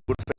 Good faith.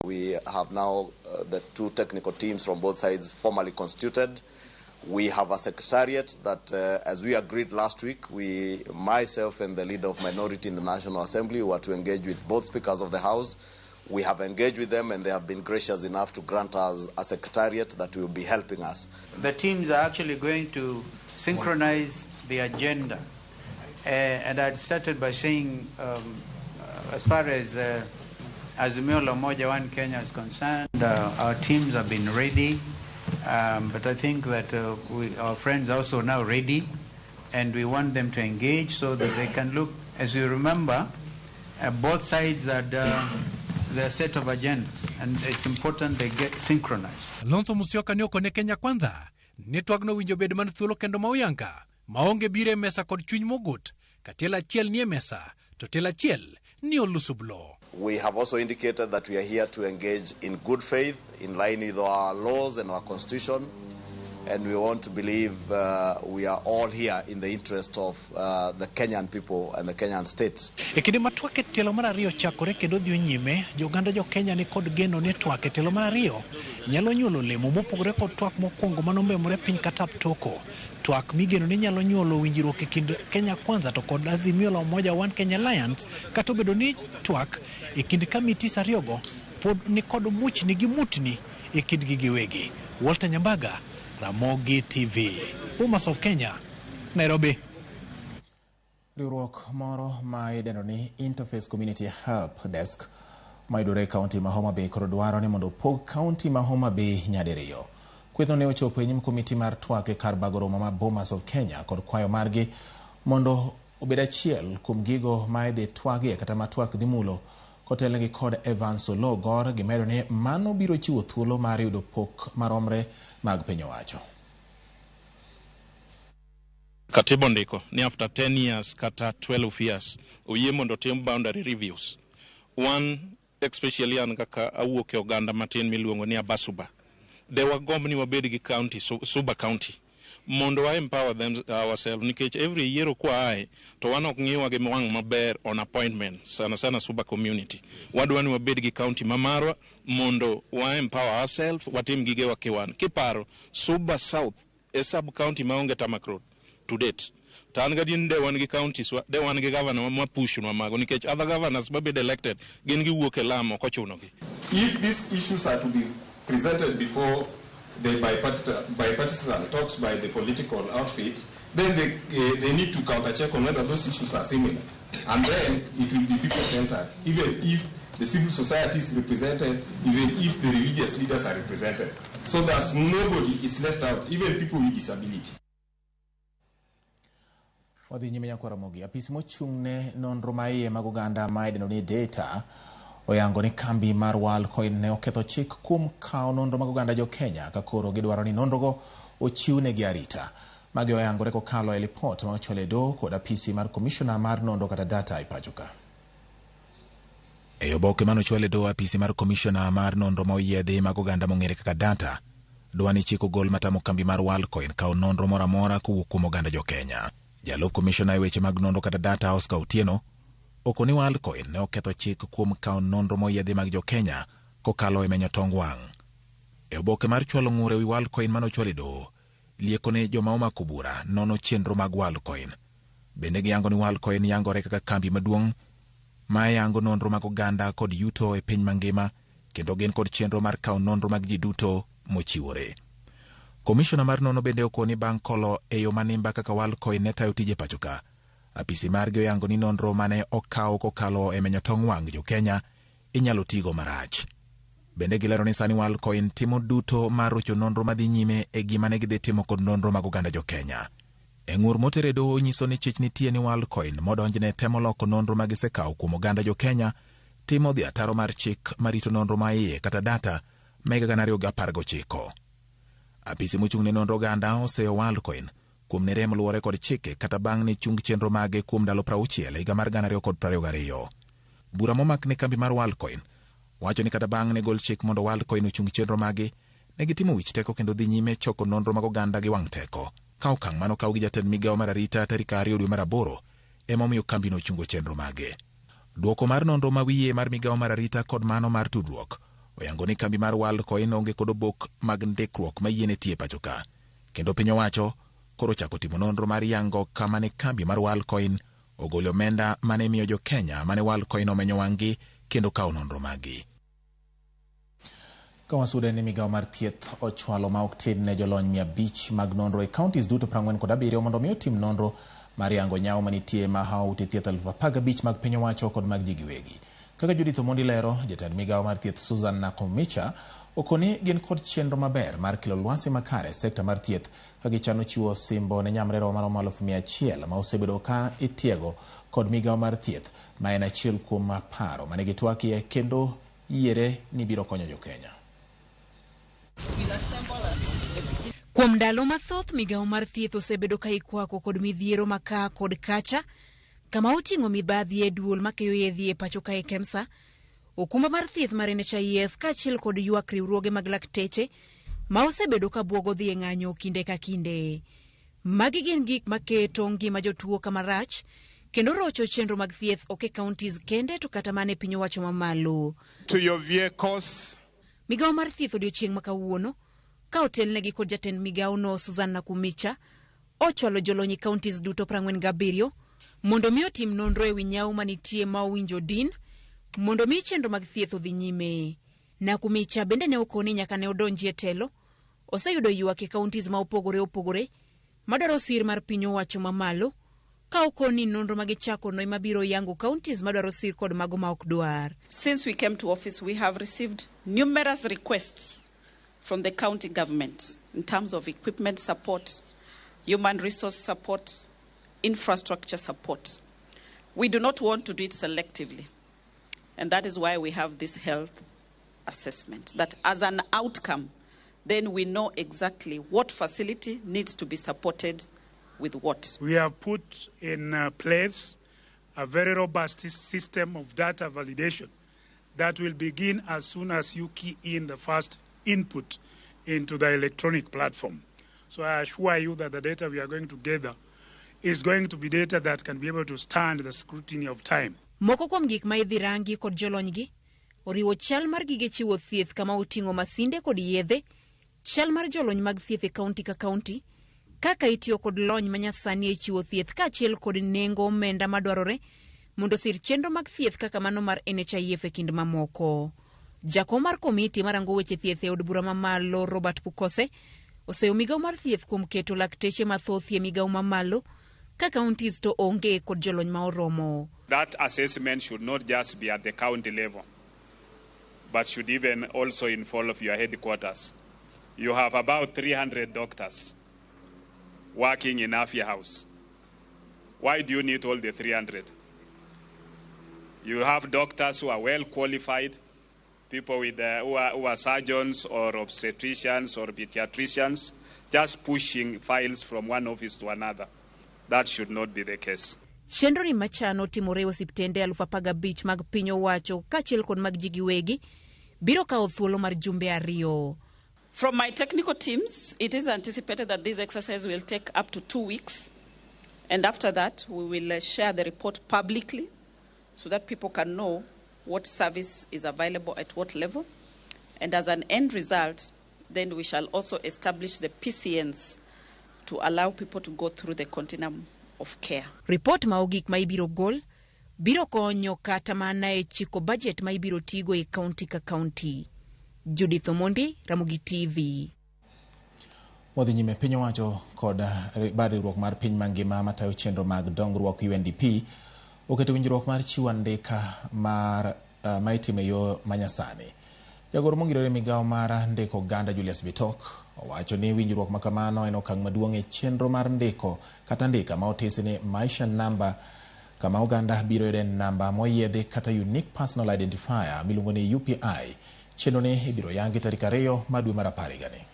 We have now the two technical teams from both sides formally constituted. We have a secretariat that, as we agreed last week, we, myself and the leader of minority in the National Assembly, were to engage with both speakers of the House. We have engaged with them and they have been gracious enough to grant us a secretariat that will be helping us. The teams are actually going to synchronize the agenda. And I'd started by saying, as far as Azimio la Umoja One Kenya is concerned, our teams have been ready. But I think that our friends are also now ready, and we want them to engage so that they can look. As you remember, both sides had their set of agendas, and it's important they get synchronized. Kalonzo Musyoka ne okone Kenya Kwanza ni twagno winjo bed man thuolo kendo ma oyanka maonge biro e mesa kod chuny mogut ka tielo achiel nie mesa to tielo achiel ni olusublo. We have also indicated that we are here to engage in good faith, in line with our laws and our constitution, and we want to believe we are all here in the interest of the Kenyan people and the Kenyan state. E kinde ma twak e tielo mar ariyo chakore kendo dhi nyime, joganda jo Kenya ni kod geno ni twak e tielo mar ariyo nyalo nyuolo olemo mopogore kod twak mokwongo manombemore piny Katap Toko. Twak migeno ni nyalo nyuolo winjruok e kind Kenya Kwanza to kod Azimio la Umoja One Kenya Alliance, kata obedo ni twak e kind committees ariyogo pod ni kod muchni gi mutni e kindgi giwegi. Walter Nyambaga, Ramogi TV, Bomas of Kenya, Nairobi. Riwruok moro ma idendo ni Interface Community Help Desk mayudore e kaunti ma Homa Bay koro dwaro ni mondo opog kaunti ma Homa Bay nyadiriyo. Kwethno ne ochopo e nyim komiti mar twak e kar bago romo ma Bomas of Kenya kod kwayo margi mondo obed achiel kuom gigo ma idhi twagie kata ma twak dhi mulo kotelnegi kod Evans Oloo Gor gimedo ni mano biro chiwo thuolo mar yudo pok maromre mag piny owacho. Katiba ondiko ni after 10 years kata 12 years oyie mondo otim boundary reviews. Wan especially an kaka awuok e oganda matin miluongo ni Abasuba, de wagomb ni wabed gi county, Suba County, mondo wa empower them ourselves, nikech every yiero kwaaye to wan ok ng'iwa gi wang' maber on appointment, sana sana Suba community. Wadwa ni wabed gi county ma marwa mondo wa empower ourselves, watim gigewa kiwan. Kiparo Suba South e sub county maonge tarmac road to date. To an gadier ni de wan gi counties wa, de wan gi governor ma push nwa mago, nikech other governors mabedo elected gin giwuok e lam, ok ochunogi. If these issues are to be presented before the bipartisan talks by the political outfit, then they need to counter-check on whether those issues are similar. And then it will be people-centered, even if the civil society is represented, even if the religious leaders are represented. So that nobody is left out, even people with disability. Wadhi nyime nyakwar Ramogi. Apis mochung' ne nonro ma iye mag oganda ma idendo ni data oyango ni kambi mar Worldcoin ne oketho chik kuom kawo nonro mag oganda jo Kenya ka koro gidwaro ni nonrogo ochiwnegi arita. Magi oyangore kokalo e lipot ma ochwal e doho kod apisi mar komishona mar nonro kata data e pacho ka. E oboke manochwal e doho apisi mar komishona mar nonro ma oyiedhi mag oganda mong'ere kaka data dwa ni chik ogol matamo kambi mar Worldcoin kawo nonro moro amora kowuok kuom oganda jo Kenya. Jalup komishona e weche mag nonro kata data Oscar Otieno okoni Worldcoin ne oketho chik kuom kawo nonro moyiedhi mag jo Kenya kokalo e menyo tong wang'. E oboke mar chwalo ng'ur ewi Worldcoin manochwal e doho, lieko ne joma omako bura nono chenro mag Worldcoin. Bende giyango ni Worldcoin yangore kaka kambi maduong' ma yango nonro mag oganda kod yuto e piny mangima kendo gin kod chenro mar kawo nonro mag ji duto mochiwore. Komishona mar nono bende okoni bang' kolo e yo manimba kaka Worldcoin ne tayo tije pacho ka. Apisi margi oyango ni nonro mane okaw kokalo e menyo tong wang' jo Kenya inyalo tigo marach. Bende gilero ni sani Worldcoin timo duto mar rocho nonro madhi nyime e gima ne gidhi timo kod nonro mag oganda jo Kenya. E ng'ur moter e doho nyiso ni chich nitie ni Worldcoin modonjne temo loko nonro ma gisekawo kuom oganda jo Kenya timo dhi ataro mar chik marito nonro ma iye kata data ma higa 2019. Apisi mochung' ne nonro oganda oseyo Worldcoin kuom ne rem luwore kod chike kata bang' ne chung chenro mage kuom ndalo 60 higa mar 2022. Bura momak ne kambi mar Worldcoin wacho ni kata bang' ne gol chik mondo Worldcoin ochung chenro mage, ne gitimo wich teko kendo dhi nyime choko nonro mag oganda gi wang' teko. Ka okang' mano okaw gi jatend migawo mar arita tarik 2 dwe mar 8 emomiyo kambino ochungo chenro mage. Dwoko mar nonro ma wiye mar migawo mar arita kod mano mar tudruok oyango ni kambi mar Worldcoin onge kod obok mag ndikruok ma yiene tiyo e pacho ka. Kendo piny owacho koro chako timo nonro mar yango kama ne kambi mar Worldcoin ogolo omenda mane miyo jo Kenya mane Worldcoin omenyo wang'gi kendo kawo nonro maggi. Ka wasude ni migawo mar thieth ochwalo ma ok tin ne jolony 500 mag nonro e counties duto 47 mondo mi otim nonro mar yango nyawo manitie ma hawo ute thieth 15,000 mag piny owacho kod mag ji giwegi. Kaka Judith Omondi lero, jatend migawo mar thieth Susan Nakhumicha okoni gin kod chenro maber mar kelo lwasi makare e sekta mar thieth ka gichano chiwo simbo ne nyamrerwa maromo 100,000 ma osebedo ka itiego kod migawo mar thieth ma en achiel kuom paro mane gitwakie kendo yiere ni biro konyo jo Kenya. Kuom ndalo mathoth migawo mar thieth osebedo ka ikwako kod midhiero makaa kod kacha kama oting'o mibadhi e duol makeyo yedhe e pacho kae KEMSA, okumba mar thieth mar NHIF kaachiel kod ywak riwruoge mag lakteche ma osebedo ka buogo dhi e ng'anyo kinde ka kinde. Magi gin gik maketo ngima jotuo kama rach kendo rocho chenro mag thieth ok e counties kende to kata mana e piny owacho mamalo. To your vehicles. Migawo mar thieth odiochieng' ma kawuono ka otelnegi kod jatend migawo no Susan Nakhumicha ochwalo jolony e counties duto 47 mondo mi otim nonro ewi nyawo manitie ma owinjo din mondo mi chenro mag thieth odhi nyime. Nakhumicha bende ne okoni nyaka ne odonji e telo oseyudo ywak e counties ma opogore opogore madwaro sir mar piny owacho mamalo ka okoni nonro magichako no ema biro yango counties madwaro sir kod mago ma ok dwar. Since we came to office, we have received numerous requests from the county government in terms of equipment support, human resource support, infrastructure support. We do not want to do it selectively. And that is why we have this health assessment, that as an outcome, then we know exactly what facility needs to be supported with what. We have put in place a very robust system of data validation that will begin as soon as you key in the first input into the electronic platform. So I assure you that the data we are going to gather is going to be data that can be able to stand the scrutiny of time. Moko kuom gik ma idhi rangi kod jolonygi oriwo chal mar gige chiwo thieth kama oting'o masinde kod yedhe, chal mar jolony mag thieth e kaunti ka kaunti, kaka itiyo kod lony manyasani e chiwo thieth kaachiel kod nengo omenda madwarore mondo osir chenro mag thieth kaka mano mar NHIF e kind mamoko. Jakom mar komiti marango weche thieth e od bura mamalo Robert Pukose oseyo migawo mar thieth kuom keto lakteche mathoth e migawo mamalo ka counties to onge kod jolony ma oromo. That assessment should not just be at the county level, but should even also involve your headquarters. You have about 300 doctors working in Afya House. Why do you need all the 300? You have doctors who are well qualified, people with, who are surgeons or obstetricians or pediatricians, just pushing files from one office to another. That should not be the case. Chenro ni machano timore e osiptende 15,000 mag piny owacho kaachiel kod mag ji giwegi biro kawo thuolo mar jumbe 2. From my technical teams, it is anticipated that this exercise will take up to 2 weeks. And after that, we will share the report publicly so that people can know what service is available at what level. And as an end result, then we shall also establish the PCNs to allow people to go through the continuum of care. Ripot ma ogik ma ibiro gol biro konyo kata mana e chiko budget ma ibiro tigo e kaunti ka kaunti. Judith Omondi, Ramogi TV. Wadhi nyime piny owacho kod bad riwruok mar piny mangima matayo chenro mag dongruok UNDP oketo winjruok mar chiwo andika mar ma itimo e yo manyasani. Jagoro mongirore migawo mar ndiko oganda Julius Bitok owacho ni winjruok ma kamano en okang' maduong' e chenro mar ndiko kata ndika ma otisi ni Maisha Namba, kama oganda biro yude namba moyiedhi kata Unique Personal Identifier miluongo ni UPI. Chenro ni ibiro yangi tarik 2 mar dwe mar 10 higani.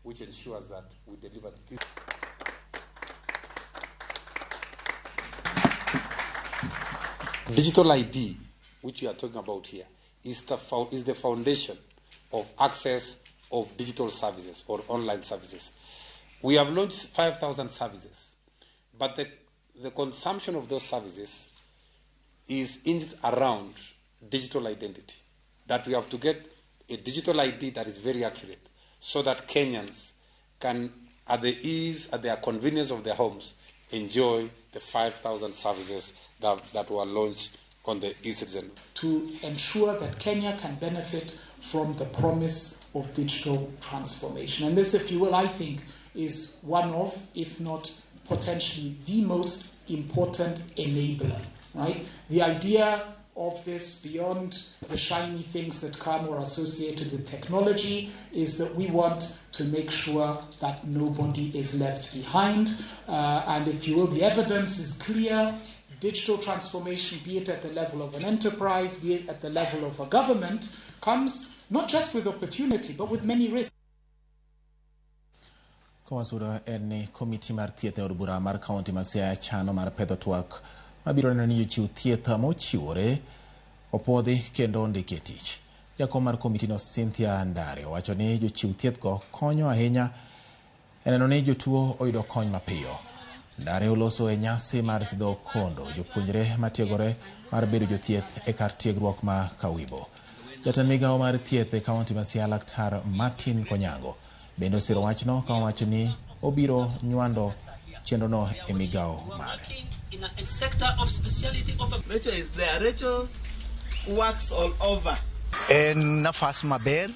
Which ensures that we deliver this. Digital ID, which we are talking about here, is the foundation of access of digital services or online services. We have launched 5,000 services, but the consumption of those services is hinged around digital identity, that we have to get a digital ID that is very accurate so that Kenyans can, at the ease, at their convenience of their homes, enjoy the 5,000 services that were launched on the eCitizen. To ensure that Kenya can benefit from the promise of digital transformation. And this, if you will, I think, is one of, if not potentially the most important enabler, right? The idea of this, beyond the shiny things that come or associated with technology, is that we want to make sure that nobody is left behind. And if you will, the evidence is clear. Digital transformation, be it at the level of an enterprise, be it at the level of a government, comes not just with opportunity, but with many risks. Kowasudo en ni komiti mar thieth e od bura mar kaunti ma Siaya chano mar pedho twak mabiro neno ni jochiw thieth mochiwore opuodhi kendo ondiki e tich. Jakom mar komitino Cynthia Ndare owacho ni jochiw thieth go konyo ahinya e neno ni jotuo oyudo kony mapiyo. Ndare oloso e nyasi mar sidho kondo jopuonjre matiegore mar bedo jothieth e kar tiegruok ma Kawibo. Jatend migawo mar thieth e kaunti ma Siaya Laktar Martin Konyango bende osiro wachno ka owacho ni obiro nywando chenrono e migawo mare. Rachel is there. Rachel works all over. En nafas maber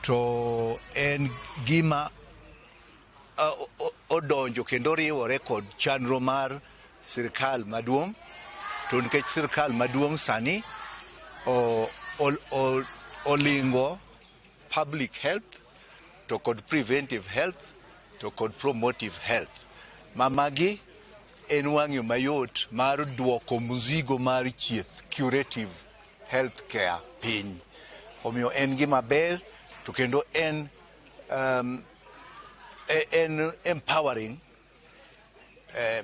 to en gima odonjo kendo riwore kod chenro mar sirkal maduong', to nikech sirkal maduong' sani olingo public health to kod preventive health to kod promotive health. Mamagi en wang'yo mayot mar duoko mzigo mar chieth curative health care piny. Omiyo en gima ber to kendo en empowering,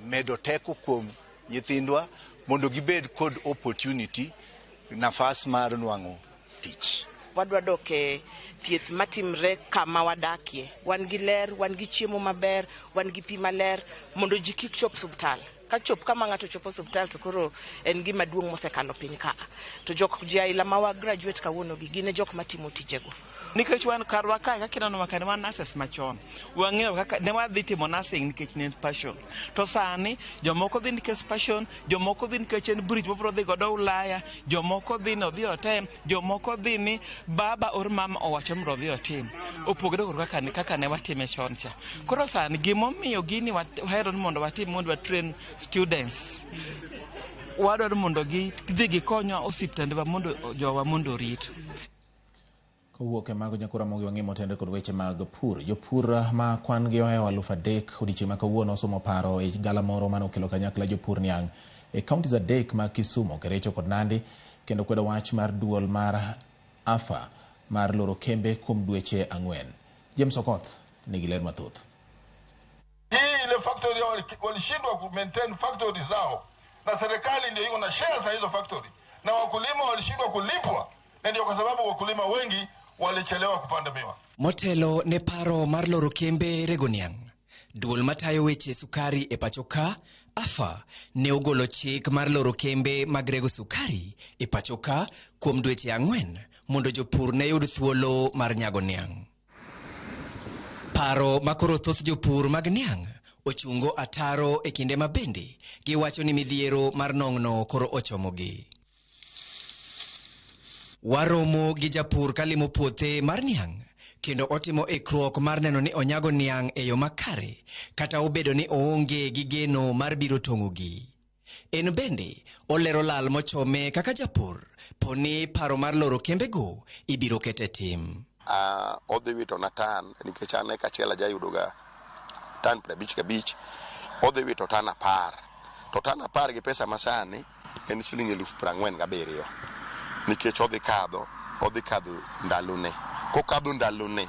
medo teko kuom nyithindwa mondo gibed kod opportunity, nafas mar nwang'o tich. Wadwa dok e thieth matimre kama wadakie. Wan gi ler, wan gi chiemo maber, wan gi pi maler, mondo ji kik chop osiptal. Ka chop kama ng'ato chopo osiptal to koro en gima duong' mosekalo piny ka. To jok ji aila ma wa graduate kawuono gi gin e jok matimo tijego. Nikech wan karwa kae kaka ineno makane wan nurses machon. Wang'eyo kaka ne wadhi timo nursing nikech ne en passion. To sani jomoko dhi nikech passion, jomoko dhi nikech en bridge mobiro dhi godo Ulaya, jomoko dhi ni odhi otem, jomoko dhi ni baba or mama owacho mondo odhi otim. Opogore kod kaka ne watime chon cha. Koro sani gimomiyo gini wahero ni mondo watim mondo wa train students. Wadwaro mondo gidhi gikonywa osiptande wa mondo jowa mondo orit. Kowuok e mago nyakura mogi wang'e motenre kod weche mag pur. Jopur ma kwan gi ohewo 3,000 odiechieng' ma kawuono osomo paro e gala moro mane okelo kanyakla jopur niang' e counties 3 mag Kisumu, Kericho kod Nandi kendo kwedo wach mar duol mar AFA mar loro kembe kuom dweche 4. James Okoth nigi ler mathoth. Hii ile factory walishindwa ku maintain factory zao, na serikali ndio iko na shares na hizo factory, na wakulima walishindwa kulipwa, na ndio kwa sababu wakulima wengi walichelewa kupanda miwa. Motelo ne paro mar loro kembe rego niang', duol matayo weche sukari e pacho ka, AFA, ne ogolo chik mar loro kembe mag rego sukari e pacho ka kuom dweche 4 mondo jopur ne yud thuolo mar nyago niang'. Paro makoro thoth jopur mag niang' ochungo ataro e kinde ma bende giwacho ni midhiero mar nong'no koro ochomogi. Waromo gi japur kalimo puothe mar niang' kendo otimo ikruok mar neno ni onyago niang' e yo makare kata obedo ni oonge gi geno mar biro tong'ogi. En bende olero lal mochome kaka japur poni paro mar loro kembego ibiro kete tim. Odhi wito na tan nikech an eka achiel ajayudoga tan 55, odhi wito tan 10. To tan 10 gi pesa masani en siling 47,000 nikech odhi kadho ndalone. Kokadho ndalone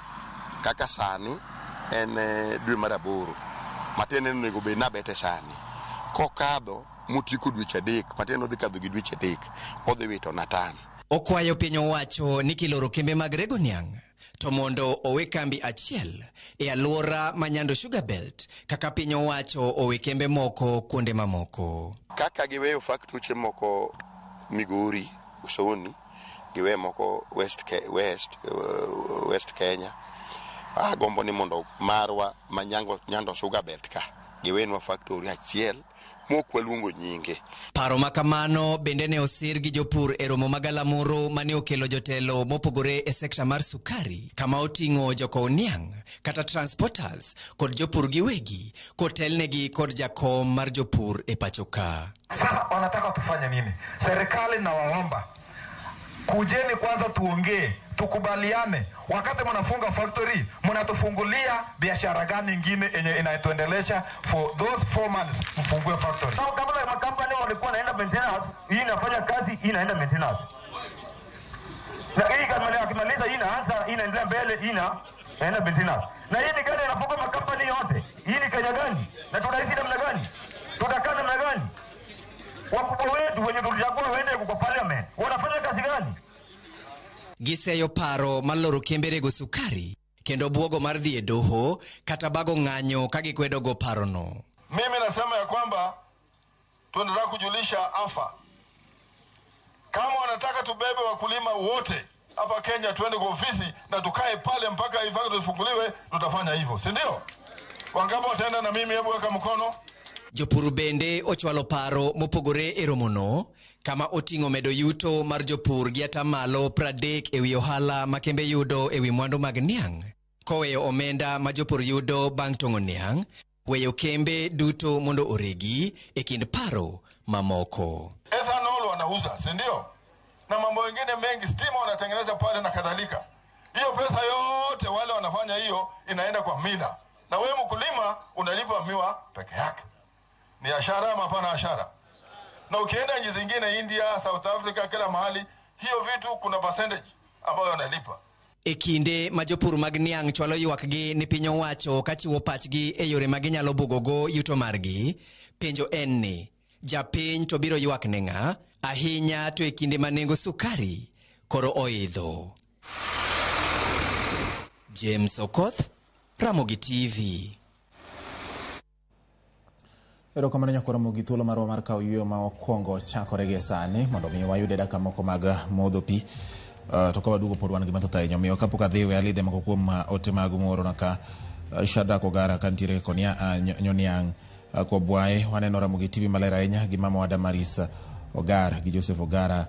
kaka sani en dwe mar 8 matiende ni onego bed nabete sani. Kokadho motieko dweche 3 matiende odhi kadho gi dweche 3 odhi wito na tan. Okwayo piny owacho ni kiloro kembe mag rego niang' to mondo owe kambi achiel e alwora ma Nyando Sugar Belt kaka piny owacho owe kembe moko kuonde mamoko. Kaka giweyo faktoche moko Migori, Usoni, giweyo moko West Kenya, agombo ni mondo marwa ma Nyando Sugar Belt ka giwenwa factory achiel mok waluongo nyinge. Paro makamano bende ne osir gi jopur e romo magalamoro mane okelo jotelo mopogore e sekta mar sukari kama oting'o jokow niang' kata transporters kod jopur giwegi kotelnegi kod jakom mar jopur e pacho ka. Sasa wanataka tufanye nini? Serikali na waomba kujeni kwanza tuongee, tukubaliane. Wakati mnafunga factory, mnatufungulia biashara gani nyingine yenye inatuendelesha for those 4 months mfungue factory. Kabla makampani walikuwa naenda maintenance, hii inafanya kazi, hii inaenda maintenance. Na hii kama akimaliza hii inaanza, hii inaendelea mbele, hii inaenda maintenance. Na hii ni gani inafunga makampani yote? Hii ni Kenya gani? Na tunaishi namna gani? Tutakaa namna gani? Wakubwa wetu wenye tulichagua waende kwa parliament, wanafanya kazi gani? Giseyo paro mar loro kembe rego sukari kendo buogo mar dhi e doho kata bago ng'anyo ka gikwedogo parono. Mimi nasema ya kwamba tunataka kujulisha AFA kama wanataka tubebe wakulima wote hapa Kenya tuende kwa ofisi na tukae pale mpaka hii factory ifunguliwe, tutafanya hivyo, si ndio? Wangapi wataenda na mimi? Hebu weka mkono. Jopur bende ochwalo paro mopogore e romono kama oting'o medo yuto mar jopur gi atamalo 30 ewi ohala ma kembe yudo ewi mwandu mag niang', koweyo omenda ma jopur yudo bang' tong'o niang', weyo kembe duto mondo oregi e kind paro mamoko. Ethanol wanauza, si ndio? Na mambo mengine mengi, stima wanatengeneza pale na kadhalika. Hiyo pesa yote wale wanafanya hiyo inaenda kwa mila, na wewe mkulima unalipa miwa peke yake. Ni ashara ama hapana ashara? Na ukienda nchi zingine, India, South Africa, kila mahali, hiyo vitu kuna percentage ambayo wanalipa. E kinde ma jopur mag niang' chwalo ywakgi ni piny owacho kachiwo pachgi e yore ma ginyalo bugogo yuto margi, penjo en ni japiny to biro ywak ne ng'a, ahinya to e kinde ma nengo sukari koro oidho. James Okoth, Ramogi TV. Erokamano nyakoro Ramogi, thuolo marwa mar kawo yueyo ma okwongo chakore gi sani mondo mi wayude dakika moko mag modho pi. To ka waduogo pod wan gi mathoth ahinya, omiyo kapok adhi we alidhe moko kuom ote mag muorona ka Shadrack Ogara kantiere konia Nyoniang' kwa Bwaye. Waneno Ramogi TV maler ahinya gi mama wa Damaris Ogara gi Joseph Ogara,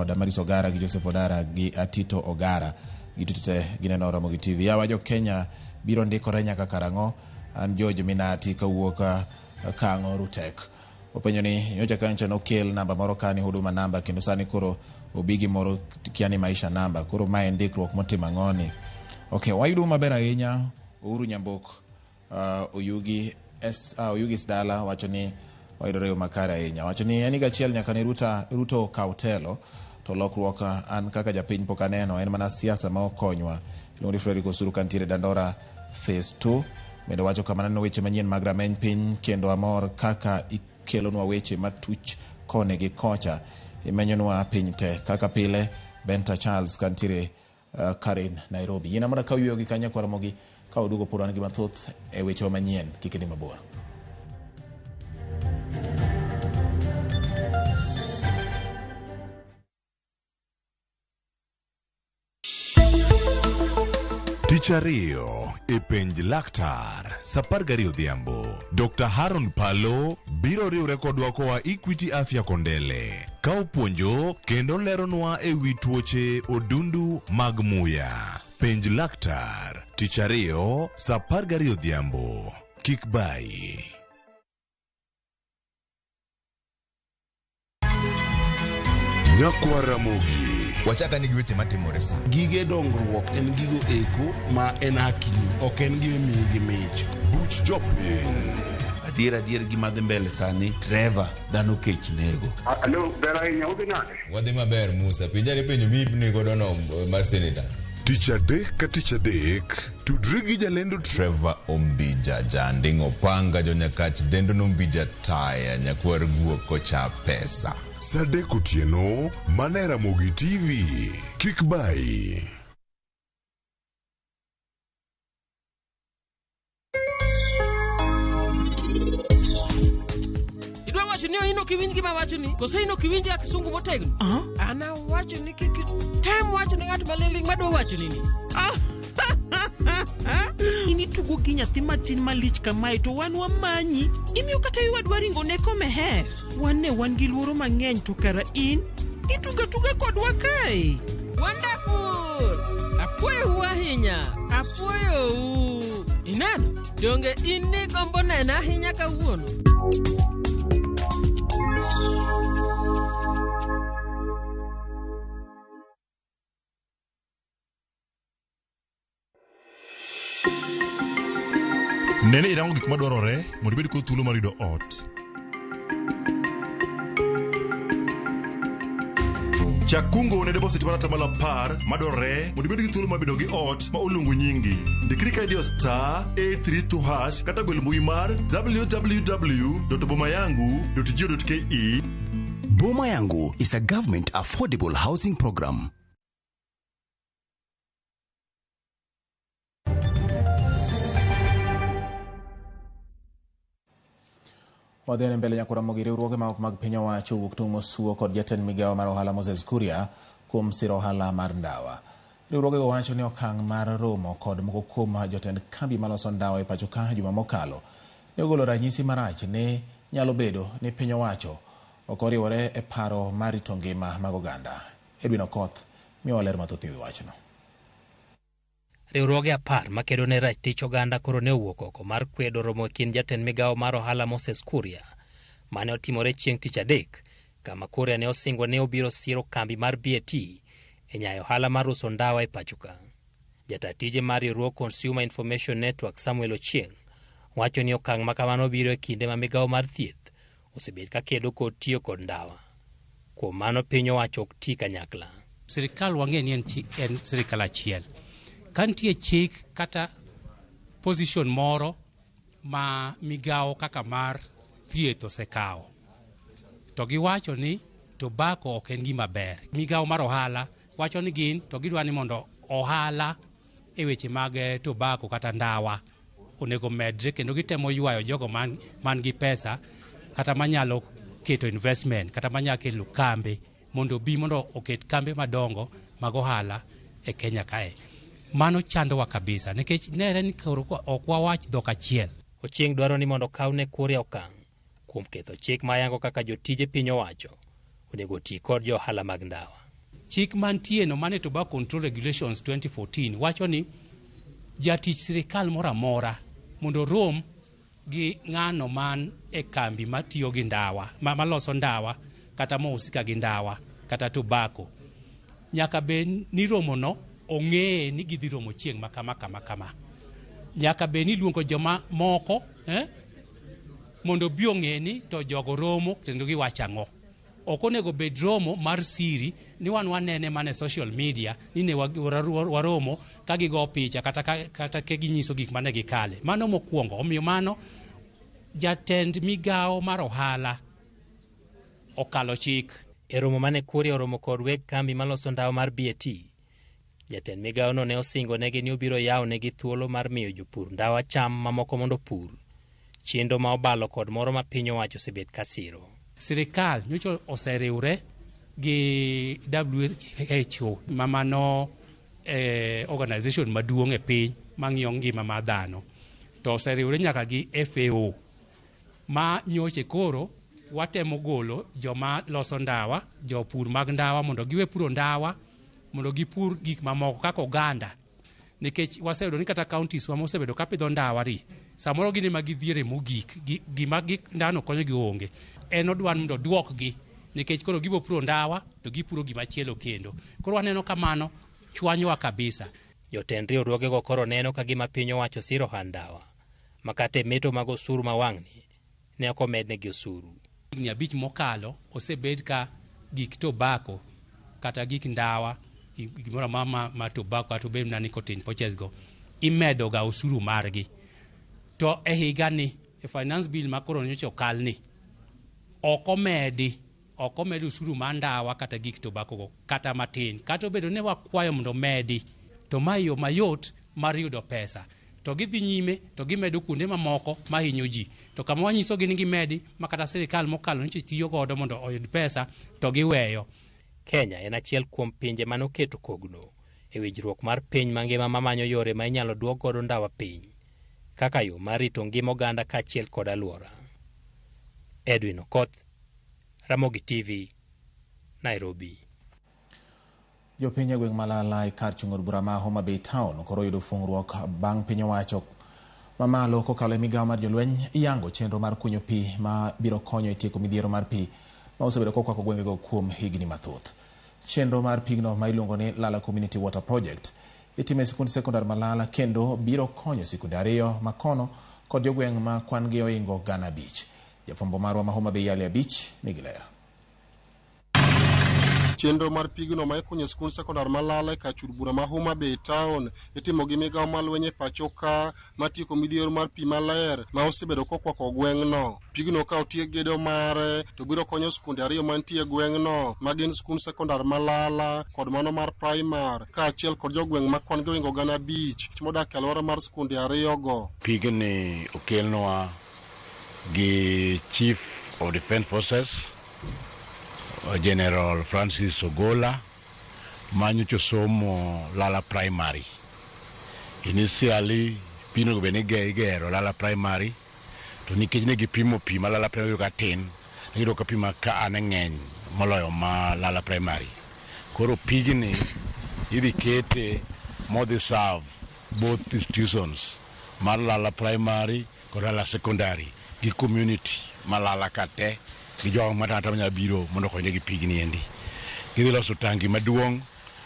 Damaris Ogara gi Joseph Odara gi Atito Ogara, giduto te gineno Ramogi TV. Yawa jo Kenya biro ndikore nyaka karang'o? An George Minati kawuok Kang'o Rutek. Openjo ni nyocha kancha nokel namba moro kani Huduma namba, kendo sani koro Obi gi moro kia ni maisha namba. Koro mae en ndikruok motimo ang'oni. Okay, wayudo maber ahinya Uhuru Nyambok Oyugi S, Oyugis Dala wacho ni wayudore e yo makare ahinya. Wacho ni en higa achiel nyaka ne Ruto okaw telo to lokruok an kaka japiny pok aneno en mana siasa ma ok konywa. Iluongo ni Fredrick Osuru kantiere Dandora Phase 2. Bende wacho kama naneno weche manyien mag rameny piny kendo amor kaka ikelonwa weche matuch koni gi kocha. Imenyonwa piny te. Kaka pile Benta Charles kantiere Karen Nairobi. Yien amora ka oyueyo gi kanyo kwa Ramogi ka oduogo pod wan gi mathoth e wechewa manyien. Kik idhi mabor. Tich ariyo e penj laktar sa 12 odhiambo, Dr. Haron Palo biro riwre kodwa koa Equity Afya Kondele ka opuonjo kendo leronwa e wi tuoche odundu mag muya. Penj laktar tich ariyo sa 12 odhiambo. Kik bayi. Nyakwa Ramogi. Wachaka ni gi weche matimore sa. Gige dongruok en gigo eko ma en hakini, ok en gima imiyi gi mich. Buch jopiny. Adier adier gima dhi mbele sani Trevor dhano kech nego. Alo, ber ahinya, udhi nade? Wadhi maber Musa, penja ni penjo miipni godo no mar senator. Tich adek ka tich adek, tudri gi jalendo Trevor Ombija, Janding Opanga, Jonyakach, Dendo Nombija Taya, Nyakwar Guok kocha pesa. Sa adek otieno, mana e Ramogi TV. Kik bayi. Idwa wacho ni in ok iwinj gima awachoni? Koso in ok iwinj a kisungu motegno? An awacho ni kik item wacho ne ng'at maling'ling' madwa wachoni ni. In itugo gi nyathi matin malich kamae to wan wamanyi. Imiyo kata yowadwa ringo ne komeher. Wan ne wan gi luoro mang'eny to kara in itugo atuga kodwa kae. Wonderful! Apuoyou ahinya. Apuoyou. Ineno? Donge in ni gombo nena ahinya kawuono? Nene irango gik madwarore mondo ibed kod thuolo mar yudo ot. Chak kungo ne deposit mar atamalo 10 madwarore mondo ibed gi thuolo mar bedo gi ot ma oluongo nyingi. Ndikri ka idiyo star 832 hash kata gwel mbui mar www.bomayangu.go.ke. Boma Yangu is a government affordable housing program. Wadhi mbele nyaka Ramogi. Riwruoge ma ok mag piny owacho owuok tung' mosuo kod jatend migawo mar ohala Moses Kuria kuom siro ohala mar ndawa. Riwruogego wacho ni okang' mar romo kod moko kuom jotend kambi maloso ndawa e pacho ka juma mokalo ne ogolo ranyisi marach ni nyalo bedo ni piny owacho ok oriwore e paro mar rito ngima mag oganda. Edwin Okoth miyowa ler mathoth e wi wachno. Riwruoge 10 makedo ne ratich oganda koro ne owuok oko mar kwedo romo e kind jatend migawo mar ohala Moses Kuria mane otimore chieng' tich adek kama Kuria ne osingo ne obiro siro kambi mar BAT e nyayo ohala mar uso ndawa e pacho ka. Jata tije mar riwruog Consumer Information Network Samuel Ochieng' wacho ni okang' ma kamano biro e kinde ma migawo mar thieth osebet ka kedo kod tiyo kod ndawa. Kuom mano piny owacho ok ti kanyakla. Sirikal wang'e ni en sirikal achiel. Ka nitie chik kata position moro ma migawo kaka mar thieth osekawo, to giwacho ni tobacco ok en gima ber. Migawo mar ohala wacho ni gin to gidwa ni mondo ohala e weche mag tobacco kata ndawa onego medre, kendo gitemo ywayo jogo man gi pesa kata manyalo keto investment kata manyalo kelo kambe mondo obi mondo oket kambe madongo mag ohala e Kenya kae. Mano chandowa kabisa nikech nere ni koro ok wawach dhok achiel. Ochieng' dwaro ni mondo okaw ne Kuria okang' kuom ketho chik mayango kaka jotije piny owacho onego oti kod jo ohala mag ndawa. Chik mantie no mane Tobacco Control Regulations 2014 wacho ni jatich sirikal moro amora mondo rom gi ng'ano man e kambi matiyo gi ndawa, maloso ndawa kata mohusika gi ndawa kata tobacco. Nyaka bed ni romono ong'eye ni gidhi romo chieng' ma kama kama kama. Nyaka bed ni iluongo joma moko mondo obi ong'e ni to jogo romo kendo giwacho ang'o. Ok onego bed romo mar siri ni wan wanene mana e social media ni ne waromo ka gigo picha kata ka ginyiso gik mane gikale. Mano mokwongo. Omiyo mano jatend migawo mar ohala okalo chik. E romo mane Kuria oromo kod weg kambi maloso ndawa mar BAT, jatend migawono ne osingo negi ni obiro yawo negi thuolo mar miyo jopur ndawa cham mamoko mondo opur, chenro ma obalo kod moro ma piny owacho osebet ka siro. Sirikal nyocha oseriwre gi WHO ma mano organization maduong' e piny mang'iyo ngima mar dhano, to oseriwre nyaka gi FAO ma nyoche koro watemo golo joma loso ndawa, jopur mag ndawa mondo giwe puro ndawa mondo gipur gik mamoko kaka oganda, nikech waseyudo ni kata counties wa mosebedo kapidho ndawa ri samoro gin ema gidhiere mogik, gima ndano konyogi onge. En odwa ni mondo oduokgi nikech koro gibo puro ndawa to gipuro gimachielo kendo. Koro waneno kamano chwanyowa kabisa. Jotend riwruogego koro neno ka gima piny owacho siro ohand ndawa, ma kata e meto mag osuru ma wang'ni ne ok omednegi osuru. Higni 5 mokalo osebed ka gik tobacco kata gik ndawa, gimoro amora ma tobacco kata obed mana nicotine pouches go, imedo ga osuru margi. To e higani, e finance bill ma koro nyocha okal ni, ok omedi osuru mar ndawa kata gik tobacco go kata matin. Kata obedo ni wakwayo mondo omedi, to ma yo mayot mar yudo pesa. To gidhi nyime to gimedo kuonde mamoko mahinyo ji. To kama wanyisogi ni gimedi ma kata sirikal mokalo nyocha tiyo godo mondo oyud pesa to giweyo. Kenya en achiel kuom pinje manoketo kogno e winjruok mar piny mangima mamanyo yore ma inyalo duok godo ndawa piny kaka yo mar rito ngima oganda kaachiel kod alwora. Edwin Okoth, Ramogi TV, Nairobi. Jopiny e gweng' Malala e kar chung' od bura ma Homa Bay Town koro oyudo fungruok bang' piny owacho mamalo kokalo e migawo mar jolweny yango chenro mar kunyo pi ma biro konyo e tieko midhiero mar pi ma osebedo kokwako gwengego kuom higni mathoth. Chenro mar pigno ma iluongo ni Lala Community Water Project itimo e sikund sekondar Malala kendo biro konyo sikunde 2 makono kod jogweng' ma kwan gi oingo 5,000. Jafwambo marwa ma Homa Bay Ali Abich nigi ler. Chenro mar pigno ma ikunyo e sikund sekondar Malala e kar chud bura ma Homa Bay Town itimo gi migawo mar lweny e pacho ka matieko midhiero mar pi maler ma osebedo kokwako gweng'no. Pigno ka otiek gedo mare to biro konyo skunde 2 mantie e gweng'no ma gin sikund sekondar Malala kod mano mar primar kaachiel kod jogweng' ma kwan gi oingo 5,000 modak e alwora mar skunde 2 go. Pigni okelnwa gi Chief of Defence Forces General Francis Ogola manyocha somo Lala Primary. Initially pi onego bed ni igero Lala Primary, to nikech ne gipimo pi ma Lala Primary ka tin, ne giyudo ka pi ma ka ne ng'eny moloyo ma Lala Primary. Koro pigni idhi kete modhi serve both institutions mar Lala Primary kod Lala Secondary gi community ma Lala ka te gi jogo matata manyalo biro mondo okonyre gi pigni endi. Gidhi loso tangi maduong'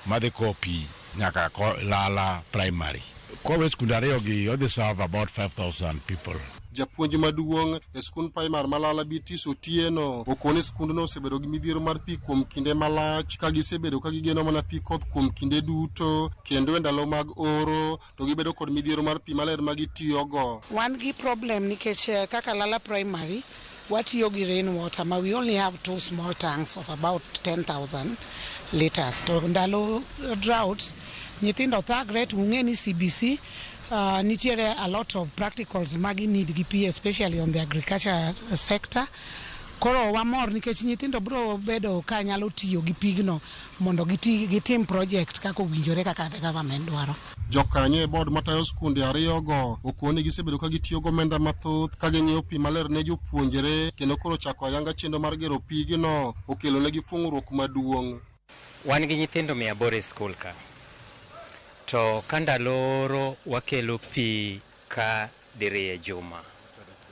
madhi kowo pi nyaka Lala Primary. Kowe skunde 2 gi odhi serve about 5,000 people. Japuonj maduong' e skund primar Malala Beatrice Otieno okone skundno osebedo gi midhiero mar pi kuom kinde malach ka gisebedo ka gigeno mana pi koth kuom kinde duto, kendo e ndalo mag oro to gibedo kod midhiero mar pi maler ma gitiyogo. Wan gi problem nikech kaka Lala Primary watiyo gi rain water ma we only have 2 small tanks of about 10,000 liters. To ndalo droughts nyithindo thagre to ung'e ni CBC nitiere a lot of practicals magi need gi pi especially on the agriculture sector. Koro wamor nikech nyithindo biro bedo ka nyalo tiyo gi pigno mondo gitim project kaka owinjore kaka the government dwaro. Jokanyo e board matayo skunde 2 go okoni gisebedo ka gitiyo gomenda mathoth ka ging'iewo pi maler ne jopuonjre kendo koro chako ayanga chenro mar gero pigno okelo negi fung'ruok maduong'. Wan gi nyithindo 800 e skul ka. To ka ndalo oro wakelo pi ka diriyo e juma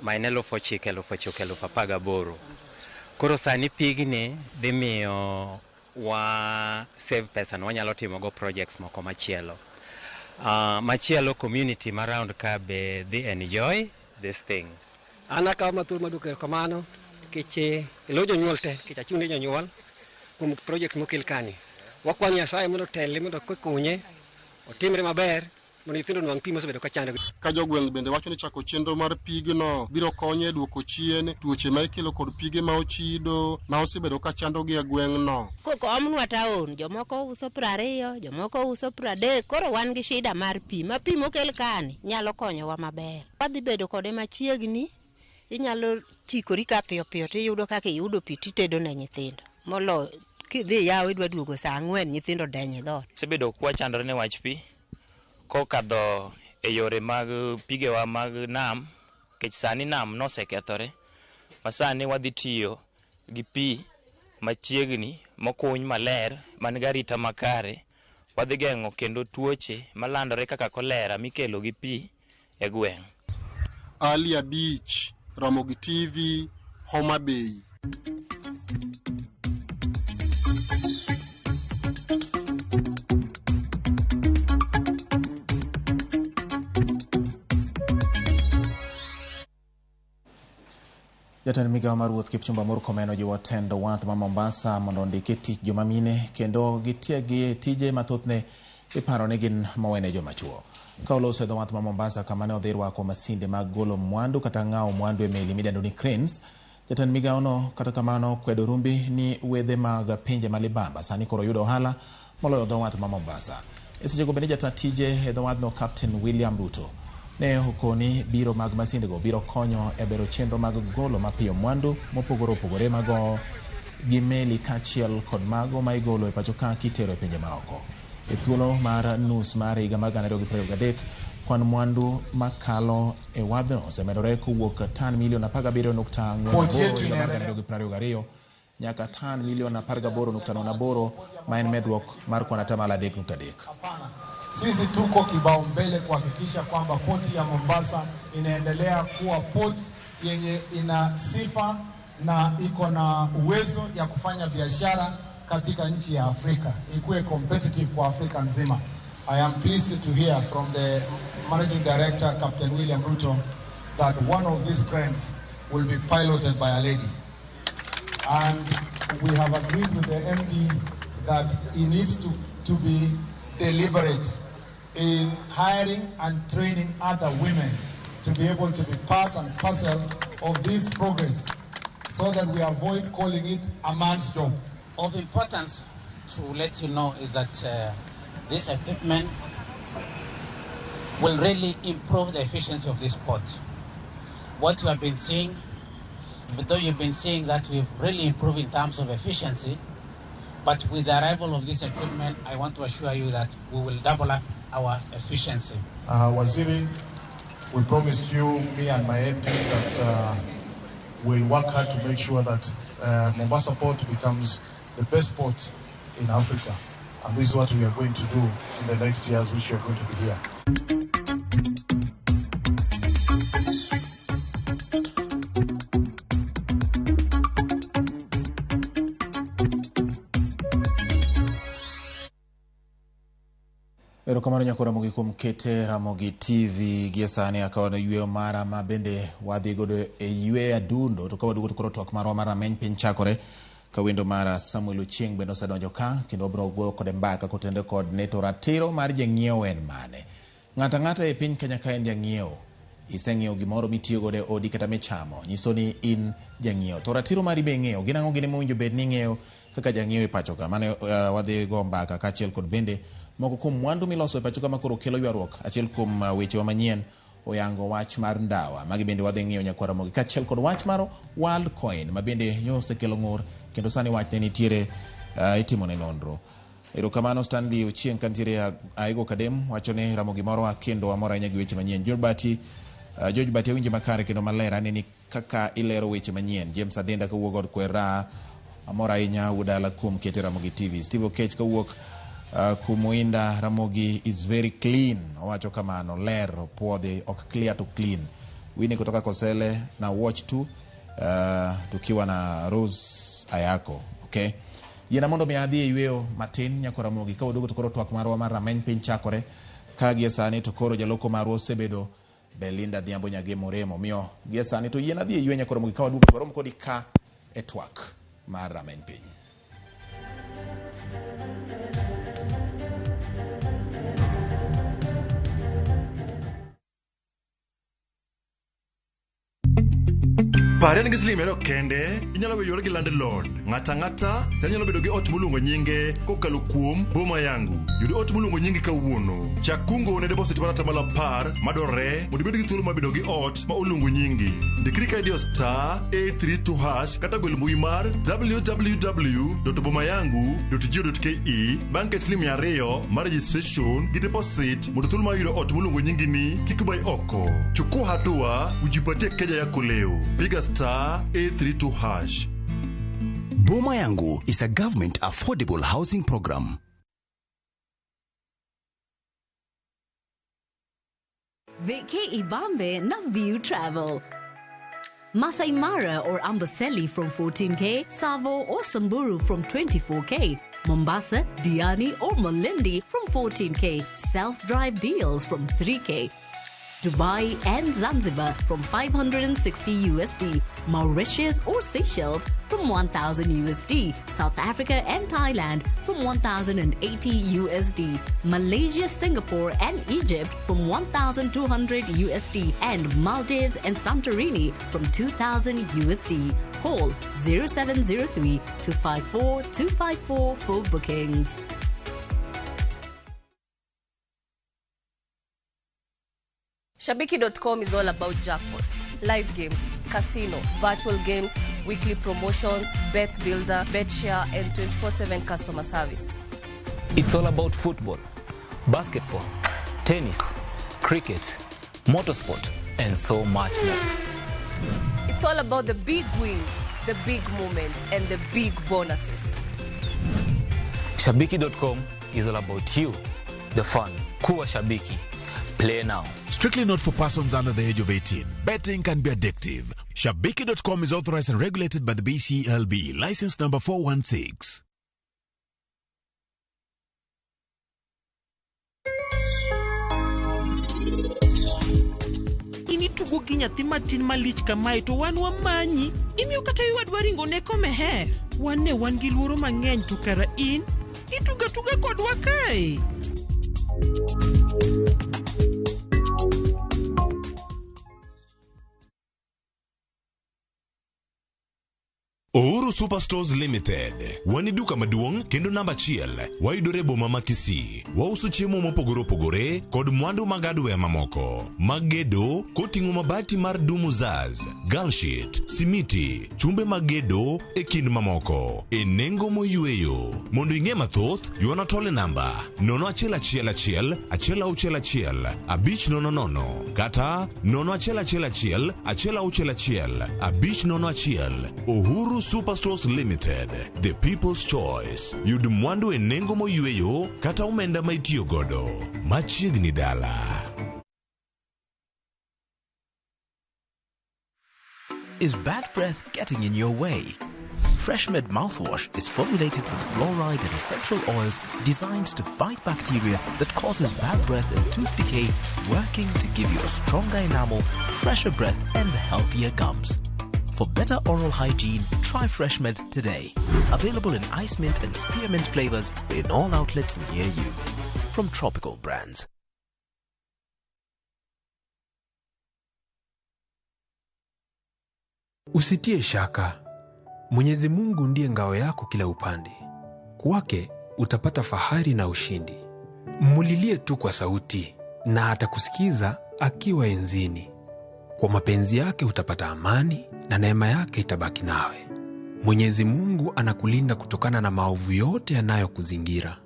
ma en 9,000, 9,000, 18,000. Koro sani pigni dhi miyo Wa save pesa no wanyalo timogo projects moko machielo. Machielo community ma round ka be dhi enjoy this thing. An akawo ma thuolo maduoko erokamano nikech e lo jonyuol te nikech achung' ne jonyuol kuom project mokel kani. Wakwayo Nyasaye mondo otelne mondo kokonye otimre maber mondo nyithindo onwang' pi mosebedo ka chandogi. Ka jogweng' bende wacho ni chako chenro mar pigno biro konyo e duoko chien tuoche ma ikelo kod pige ma ochido ma osebedo ka chandogi e gweng'no. Kokomnwa town, jomoko uso 20, jomoko uso 30, koro wan gi shida mar pi. Ma pi mokel kani nyalo konyowa maber. Wadhi bedo kode machiegni, inyalo chikori ka piyo piyo tiyudo kaka iyudo pi titedo ne nyithindo. Molo kidhi yawo idwa duogo saa 4 nyithindo denyo e dhoot. Osebedo kwachandore ne wach pi kokadho e yore mag pigewa mag nam, nikech sani nam nosekethore ma sani wadhi tiyo gi pi machiegni mokuny maler man gi arita makare. Wadhi geng'o kendo tuoche malandore kaka kolera mikelo gi pi e gweng'. Ali Abich, Ramogi TV, Homa Bay. Jatend migawo mar wuoth Kipchumba Murkomen ojiwo tend wath ma Mombasa mondo ondiki tich joma mine kendo gitieg e tije mathothne iparo ni gin mowene joma chuo. Ka oloso e dho wath ma Mombasa kama ne odhi rwako masinde mag golo mwandu kata ng'awo mwandu e meli midendo ni cranes, jatend migawono kata kamano kwedo rumbi ni wedhe mag pinje ma libamba sani koro yudo ohala moloyo dho wath ma Mombasa. E sechego bende jata tije e dho wathno Captain William Ruto ne okoni biro mag masindego biro konyo e bero chenro mag golo mapiyo mwandu mopogore opogore mago gi meli kaachiel kod mago ma igolo e pacho ka kitero e pinje maoko. E thuolo mar nus mar higa mar 2023, kwan mwandu makalo e wadhno osemedore kowuok tan milion 17.48 higa mar 2022 nyaka tan milion 18.08 ma en medruok mar kwan 3.3. Sisi tuko kibao mbele kuhakikisha kwamba poti ya Mombasa inaendelea kuwa port yenye ina sifa na iko na uwezo ya kufanya biashara katika nchi ya Afrika, ikuwe competitive kwa Afrika nzima. I am pleased to hear from the Managing Director, Captain William Ruto, that one of these cranes will be piloted by a lady. And we have agreed with the MD that he needs to be deliberate in hiring and training other women to be able to be part and parcel of this progress so that we avoid calling it a man's job. Of importance to let you know is that this equipment will really improve the efficiency of this port. What you have been seeing, even though you've been seeing that we've really improved in terms of efficiency, but with the arrival of this equipment, I want to assure you that we will double up our efficiency. Waziri, we promised you, me and my MP, that we'll work hard to make sure that Mombasa Port becomes the best port in Africa. And this is what we are going to do in the next years, which we are going to be here. Erokamano nyako Ramogi kuom kete Ramogi TV gie sani akawo yweyo mara ma bende wadhi godo e yweyo adundo to ka waduogo to koro twak marwa mar rameny piny chakore ka wendo mara Samuel Ochieng bende osedonjo ka kendo wabiro goyo kode mbaka kotende kod neto ratiro mar jang'iewo en mane. Ng'ato ang'ata e piny Kenya ka en jang'iewo, iseng'iewo gimoro mitiyo godo e odi kata michamo, nyiso ni in jang'iewo. To ratiro mari be ing'eyo, gin ang'o gini mowinjo bed ni ing'eyo kaka jang'iewo e pacho ka. Mano wadhi go mbaka kaachiel kod bende moko kuom mwandu miloso e pacho ka makoro kelo ywaruok. Achiel kuom wechewa manyien oyango wach mar ndawa. Magi bende wadhi ng'iyo nyakwar Ramogi kaachiel kod wach mar Worldcoin ma bende nyosekelo ng'ur kendo sani wachne nitiere itimone nonro. Erokamano Stanley Ochieng kantiere Aigo Kadem wacho ni Ramogi moro kendo wamor ahinya gi weche manyien. George Bati awinjo makare kendo maler aneni kaka ilero weche manyien. James Adenda kawuok od Kwera amor ahinya wuodala kuom kete Ramogi TV. Steve Okech kawuok Kumuinda Ramogi is very clean. Owacho kamano ler puodhi ok clear to clean. Winnie kutoka Kosele na watch tu tukiwa na Rose Ayako. Okay. Yiena mondo mi adhi e yweyo matin nyako Ramogi ka waduogo to koro twak marwa mar rameny piny chakore ka gie sani to koro jaloko marwa osebedo Belinda Adhiambo Nyagemo Remo. Omiyo gie sani to yiena adhi e yweyo nyako Ramogi ka waduogo to warom kodi ka e twak mar rameny piny. Pare ni gi siling 200 kende, inyalo weyo gi landlord. Ng'ato ang'ata sani nyalo bedo gi ot moluongo nyinge kokalo kuom Boma Yangu. Yud ot moluongo nyingi kawuono. Chak kungo ne deposit mar atamalo 10 madwarore mondo ibed gi thuolo mar bedo gi ot ma oluongo nyingi. Ndikri ka idiyo star 832 hash kata gwel mbui mar www.bomayangu.go.ke bang' ket siling 200 mar registration gi deposit mondo thuolo mar yudo ot moluongo nyingi ni kik bai oko. Chukua hatua ujipatie keja yako leo. Piga star 832 hash. Boma Yangu is a government affordable housing program. Vacay Ibambe na View Travel. Masai Mara or Amboseli from 14K, Savo or Samburu from 24K, Mombasa, Diani or Malindi from 14K, self-drive deals from 3K. Dubai and Zanzibar from 560 USD, Mauritius or Seychelles from 1000 USD, South Africa and Thailand from 1080 USD, Malaysia, Singapore and Egypt from 1200 USD, and Maldives and Santorini from 2000 USD. Call 0703 254 254 for bookings. Shabiki.com is all about jackpots, live games, casino, virtual games, weekly promotions, bet builder, bet share, and 24/7 customer service. It's all about football, basketball, tennis, cricket, motorsport, and so much more. It's all about the big wins, the big moments, and the big bonuses. Shabiki.com is all about you, the fun. Kuwa Shabiki. Play now. Strictly not for persons under the age of 18. Betting can be addictive. Shabiki.com is authorized and regulated by the BCLB. License number 416. In itugo gi nyathi matin malich kamae to wan wamanyi. Imiyo kata ywadwa ringo ne komeher. Wan ne wan gi luoro mang'eny to kara in ituga tuga kodwa kae. Uhuru Superstores Limited. Wan e duka maduong' kendo namba achiel. Wayudore e boma ma Kisii. Wauso chiemo mopogore opogore kod mwandu mag hardware mamoko mag gedo koting'o mabati mar Dumuzaz, Galshit, simiti, chumbe mag gedo e kind mamoko e nengo moyweyo. Mondo ing'e mathoth, ywana tole namba 0111 161 500 kata 0111 161 501. Uhuru Superstores Limited, the people's choice. Yud mwandu e nengo moyweyo kata omenda ma itiyo godo. Machiegni dala. Is bad breath getting in your way? FreshMed mouthwash is formulated with fluoride and essential oils designed to fight bacteria that causes bad breath and tooth decay, working to give you a stronger enamel, fresher breath, and healthier gums. For better oral hygiene, try FreshMed today. Available in ice mint and spearmint flavors in all outlets near you. From Tropical Brands. Usitie shaka, Mwenyezi Mungu ndiye ngao yako kila upande. Kwake utapata fahari na ushindi. Mulilie tu kwa sauti na atakusikiza akiwa enzini. Kwa mapenzi yake utapata amani na neema yake itabaki nawe. Mwenyezi Mungu anakulinda kutokana na maovu yote yanayokuzingira.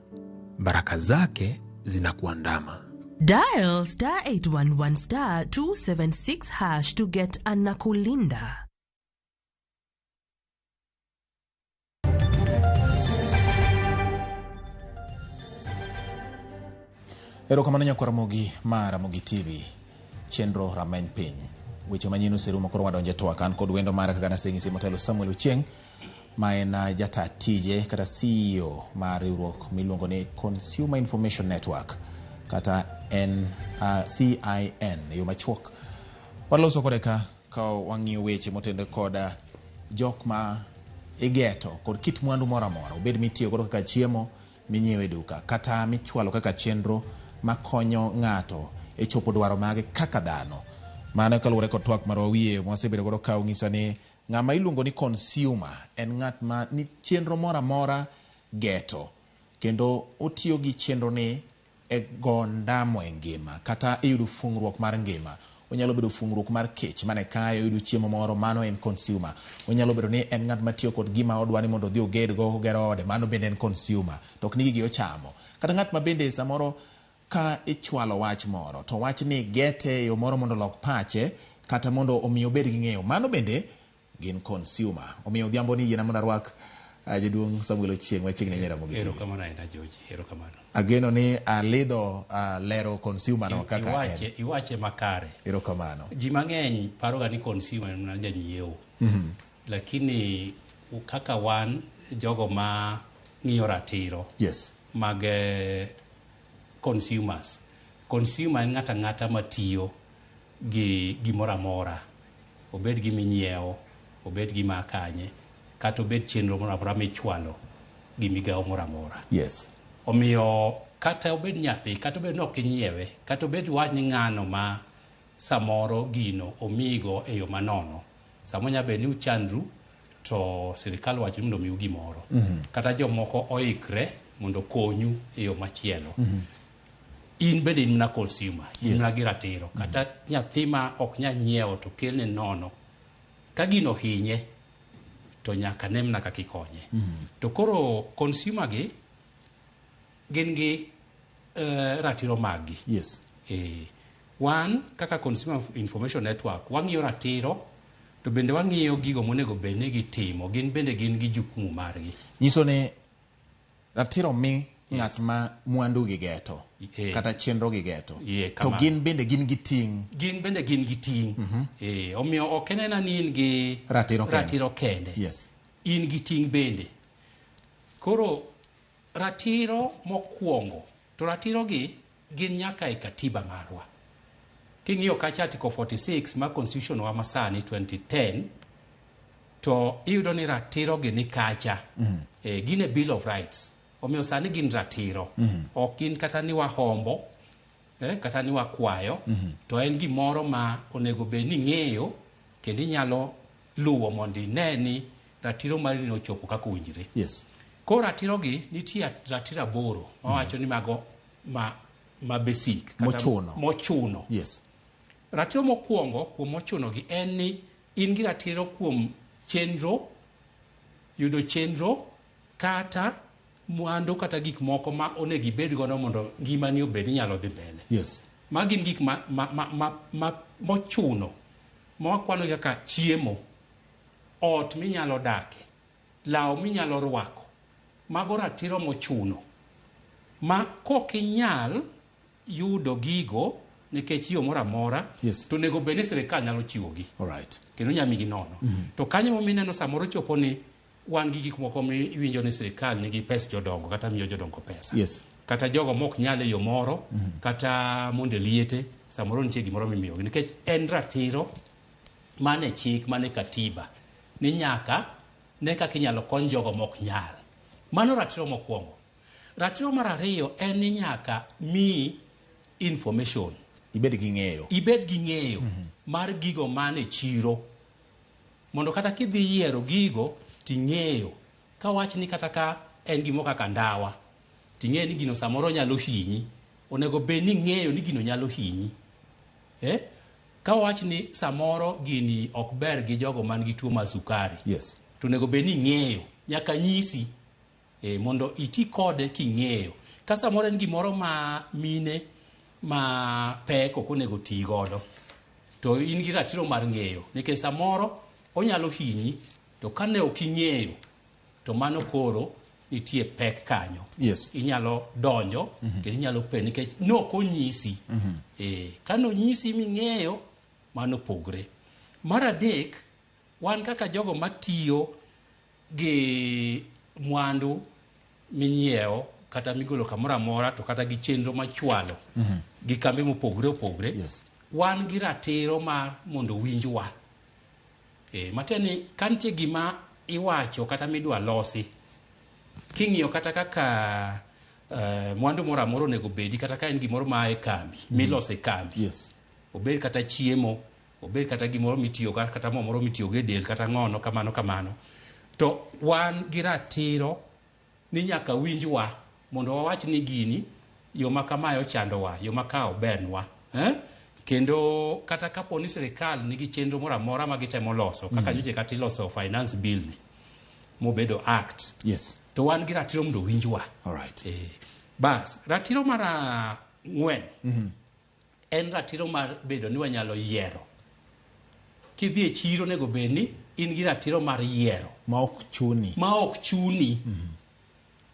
Baraka zake zinakuandama. Dial star 811 star 276 hash to get Anakulinda. Erokamano nyakwa Ramogi ma Ramogi TV, chenro rameny piny. Weche manyien oserumo koro wadonje twak. An kod wendo mara kaka naseng'isi motelo Samuel Ochieng' ma en jata tije kata CEO mar riwruok miluongo ni Consumer Information Network kata CIN e yo machuok. Waloso kode ka wang'iyo weche motenore kod jok ma igeto kod kit mwandu moro amora, obed mitiyo godo kaka chiemo minyiewo e duka kata michwalo kaka chenro makonyo ng'ato e chopo dwaro mage kaka dhano. Mano kaluwore kod twak marwa wiye mwasebedo godo ka ong'iso ni ng'ama iluongo ni consumer en ng'at ma ni chenro moro amora geto kendo otiyo gi chenro ni e go ndamo e ngima kata e yudo fungruok mar ngima. Onyalo bedo fungruok mar kech mane kae oyudo chiemo moro, mano en consumer. Onyalo bedo ni en ng'at matiyo kod gima odwa ni mondo odhi ogedgo, ogero ode, mano bende en consumer. To ok ni gigi ochamo. Kata ng'at ma bende samoro ka ichwalo wach moro to wach ni gete e yo moro mondo olok pache kata mondo omi obed gi ng'eyo, mano bende gin consumer. Omiyo odhiambo ni yiena mondo arwak jaduong' Samuel Ochieng' machiegni e Ramogi TV. Erokamano ahinya George, erokamano. Ageno ni alidho lero consumer no kaka en. Iwache makare. Erokamano. Ji mang'eny paroga ni consumer en mana janyiewo. Lakini kaka wan jogo ma ng'iyo ratiro mag consumers. Consumer en ng'ato ang'ata matiyo gi gimoro amora. Obed gima inyiewo, obed gima kanye, kata obed chenro moro amora michwalo gi migawo moro amora. Omiyo kata obed nyathi, kata obed ni ok inyiewe, kata obed wach ni ng'ano ma samoro gino omigo e yo manono. Samoro nyalo bedo ni uchandru to sirikal wacho ni mondo omiu gimoro. Kata jomoko oikre mondo okonyu e yo machielo. In bende in mana consumer, in mana gi ratiro. Kata nyathi ma ok nyal nyiewo to kelne nono. Ka gino ohinye, to nyaka ne mana kaka ikonye. To koro consumer gi gin gi ratiro maggi. Wan kaka Consumer Information Network wang'iyo ratiro to bende wang'iyo gigo monego bed ni gitimo. Gin bende gin gi jukumu margi. Nyiso ni ratiro mi ng'at ma mwandu gi geto kata chenro gi geto to gin bende gin gi ting'. Gin bende gin gi ting'. Omiyo ok enena ni in gi ratiro kende. In gi ting' bende. Koro ratiro mokwongo to ratiro gi gin nyaka e katiba marwa. King'iyo kacha Article 46 mar Constitution wa masani 2010 to iyudo ni ratiro gi ni kacha. Gin e Bill of Rights. Omiyo sani gin ratiro. Ok gin kata ni wahombo, kata ni wakwayo, to en gimoro ma onego bed ni ing'eyo kendo inyalo luwo mondo ine ni ratiro mari ni ochopo kaka owinjore. Koro ratiro gi nitie ratiro 8 mawacho ni mago ma basic kata mochuno. Ratiro mokwongo kuom mochuno gi en ni in gi ratiro kuom chenro, yudo chenro kata mwandu kata gik moko ma onego ibed godo mondo ngimani obed ni nyalo dhi mbele. Ma gin gik ma mochuno ma wakwano kaka chiemo, ot minyalo dake, law minyalo rwako. Mago ratiro mochuno ma kok inyal yudo gigo nikech yo moro amora, to onego bed ni sirikal nyalo chiwogi. Kendo nyalo migi nono. To kanyo momineno samoro chopo ni wan gi gik moko miwinjo ni sirikal nigi pes jodongo kata miyo jodongo pesa. Kata jogo mok nyal e yo moro, kata mondo liete, samoro nitie gimoro mimiyogi. Nikech en ratiro mane chik, mane katiba, ni nyaka ne kaka inyalo kony jogo mok nyal. Mano ratiro mokwongo. Ratiro mar ariyo en ni nyaka miyi information. Ibed gi ng'eyo. Ibed gi ng'eyo mar gigo mane chiro. Mondo kata kidhi yiero gigo ting'eyo. Ka wach ni kata ka en gimoro kaka ndawa, ting'eyo ni gino samoro nyalo hinyi. Onego bed ni ing'eyo ni gino nyalo hinyi. Ka wach ni samoro gini ok ber gi jogo man gi tuo mar sukari. To onego bed ni ing'eyo. Nyaka nyisi. Mondo iti kode king'eyo. Ka samoro en gimoro ma mine ma pek ok onego ti godo, to in gi ratiro mar ng'eyo. Nikech samoro onyalo hinyi, to kane ok ing'eyo, to mano koro nitie pek kanyo. Inyalo donjo, kendo inyalo penjo nikech nok onyisi. Kane onyisi ming'eyo, mano pogre. Mar adek, wan kaka jogo matiyo gi mwandu minyiewo kata migolo kamoro amora to kata gi chenro machwalo gi kambe mopogore opogore, wan gi ratiro mar mondo winjwa. Matiende ni ka nitie gima iwacho kata midwa losi, king'iyo kata kaka mwandu moro amora onego bedi, kata ka en gimoro maa e kambi, miloso e kambi, obed kata chiemo, obed kata gimoro mitiyo kata mo moro mitiyogo e del, kata ng'ono kamano kamano, to wan gi ratiro ni nyaka winjwa mondo wawach ni gini yo ma kamae ochandowa, yo ma ka obernwa, Kendo kata kapo ni sirikal nigi chenro moro amora ma gitemo loso, kaka nyocha kata iloso finance bill ni mobedo act, to wan gi ratiro mondo winjwa. Bas, ratiro mar ang'wen en ratiro mar bedo ni wanyalo yiero. Kidhi e chiro onego bed ni in gi ratiro mar yiero. Ma ok chuni. Ma ok chuni.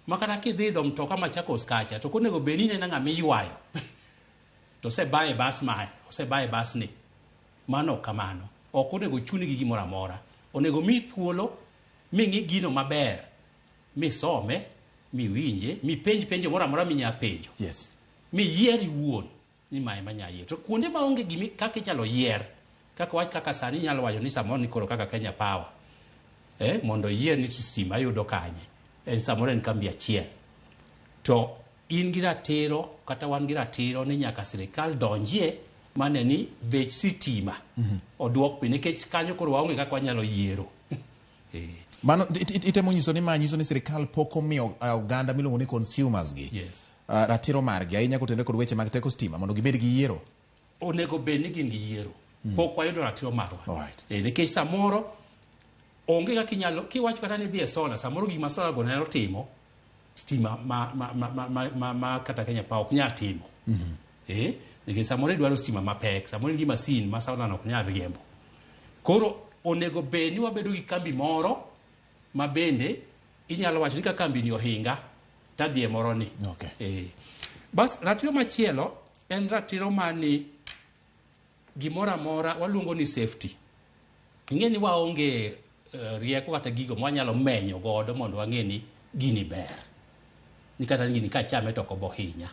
Ma kata kidhi idho mtoka Machakos kacha, to onego bed ni ineno ng'ama iywayo. To osebaye bas mae, osebaye bas ni. Mano ok kamano. Ok onego chuni gi gimoro amora. Onego mi thuolo, ming'i gino maber, misome, miwinje, mipenj penjo moro amora minya penjo. Miyier iwuon ni mae manya yier. To kuonde maonge gimi kaka inyalo yier, kaka wach kaka sani inyalo wacho ni samoro ni koro kaka Kenya Power, mondo iyier ni stima yudo kanye, en samoro en kambi achiel. To in gi ratiro kata wan gi ratiro ni nyaka sirikal donjie mane ni bech sitima oduok piny, nikech kanyo koro waonge kaka wanyalo yiero. Mano itemo nyiso ni ma nyiso ni sirikal pok omiyo oganda miluongo ni consumers gi ratiro margi ahinya kotenore kod weche mag teko stima mondo gibed gi yiero. Onego bed ni gin gi yiero. Pok wayudo ratiro marwa. Nikech samoro onge kaka inyalo kiwacho kata ni idhi e sola, samoro gima sola go nyalo timo stima ma kata Kenya Power ok nyal timo. Nikech samoro idwaro stima mapek, samoro in gi masin ma sola no ok nyal riembo. Koro onego bed ni wabedo gi kambi moro ma bende inyalo wacho ni ka kambi ni ohinga tadhi e moro ni. Bas ratiro machielo en ratiro mar ni gimoro amora waluongo ni safety. Ing'e ni waonge rieko kata gigo mwanyalo menyo godo mondo wang'e ni gini ber. Ni kata ni gini kachame to ok obo hinya.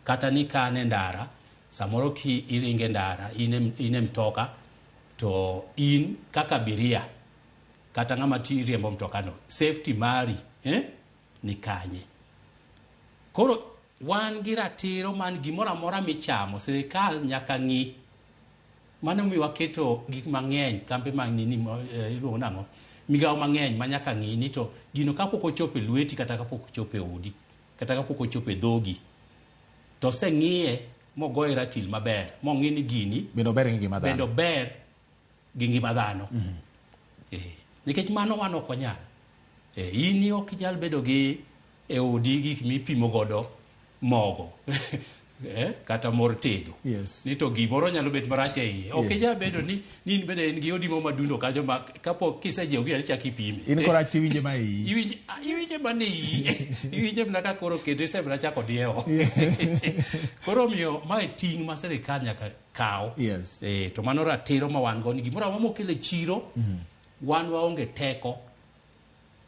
Kata ni ka an e ndara, samoro ki iringe ndara, in e mtoka, to in kaka abiria, kata ng'ama riembo mtoka no, safety mari, ni kanye. Koro wan gi ratiro man gimoro amora michamo, sirikal nyaka ng'i. Mano miyo waketo gik mang'eny, kambe mag nini, iluongo nang'o? Migawo mang'eny ma nyaka ng'i ni to gino kapok ochopo e lweti kata kapok ochopo e odi, kata kapok ochopo e dhogi, to oseng'iye mogoye ratil maber, mong'i ni gini bende ober gi ngima dhano. Bende ober gi ngima dhano. Nikech mano wan ok wanyal. In ok inyal bedo gi e odi gik mipimo godo mogo. Kata mor tedo. Ni to gimoro nyalo bet marach e iye. Ok inyal bedo ni in bende in gi odi moro madundo kanyo ma kapok kisejiewo gino tichako ipime. In korach tiwinje ma iyi. Iwinje mana iyi. Iwinje mana ka koro kendo isemana chako diewo. Koro omiyo mae ting' ma sirikal nyaka kaw. To mano ratiro ma wan go ni gimoro amora mokelo e chiro, wan waonge teko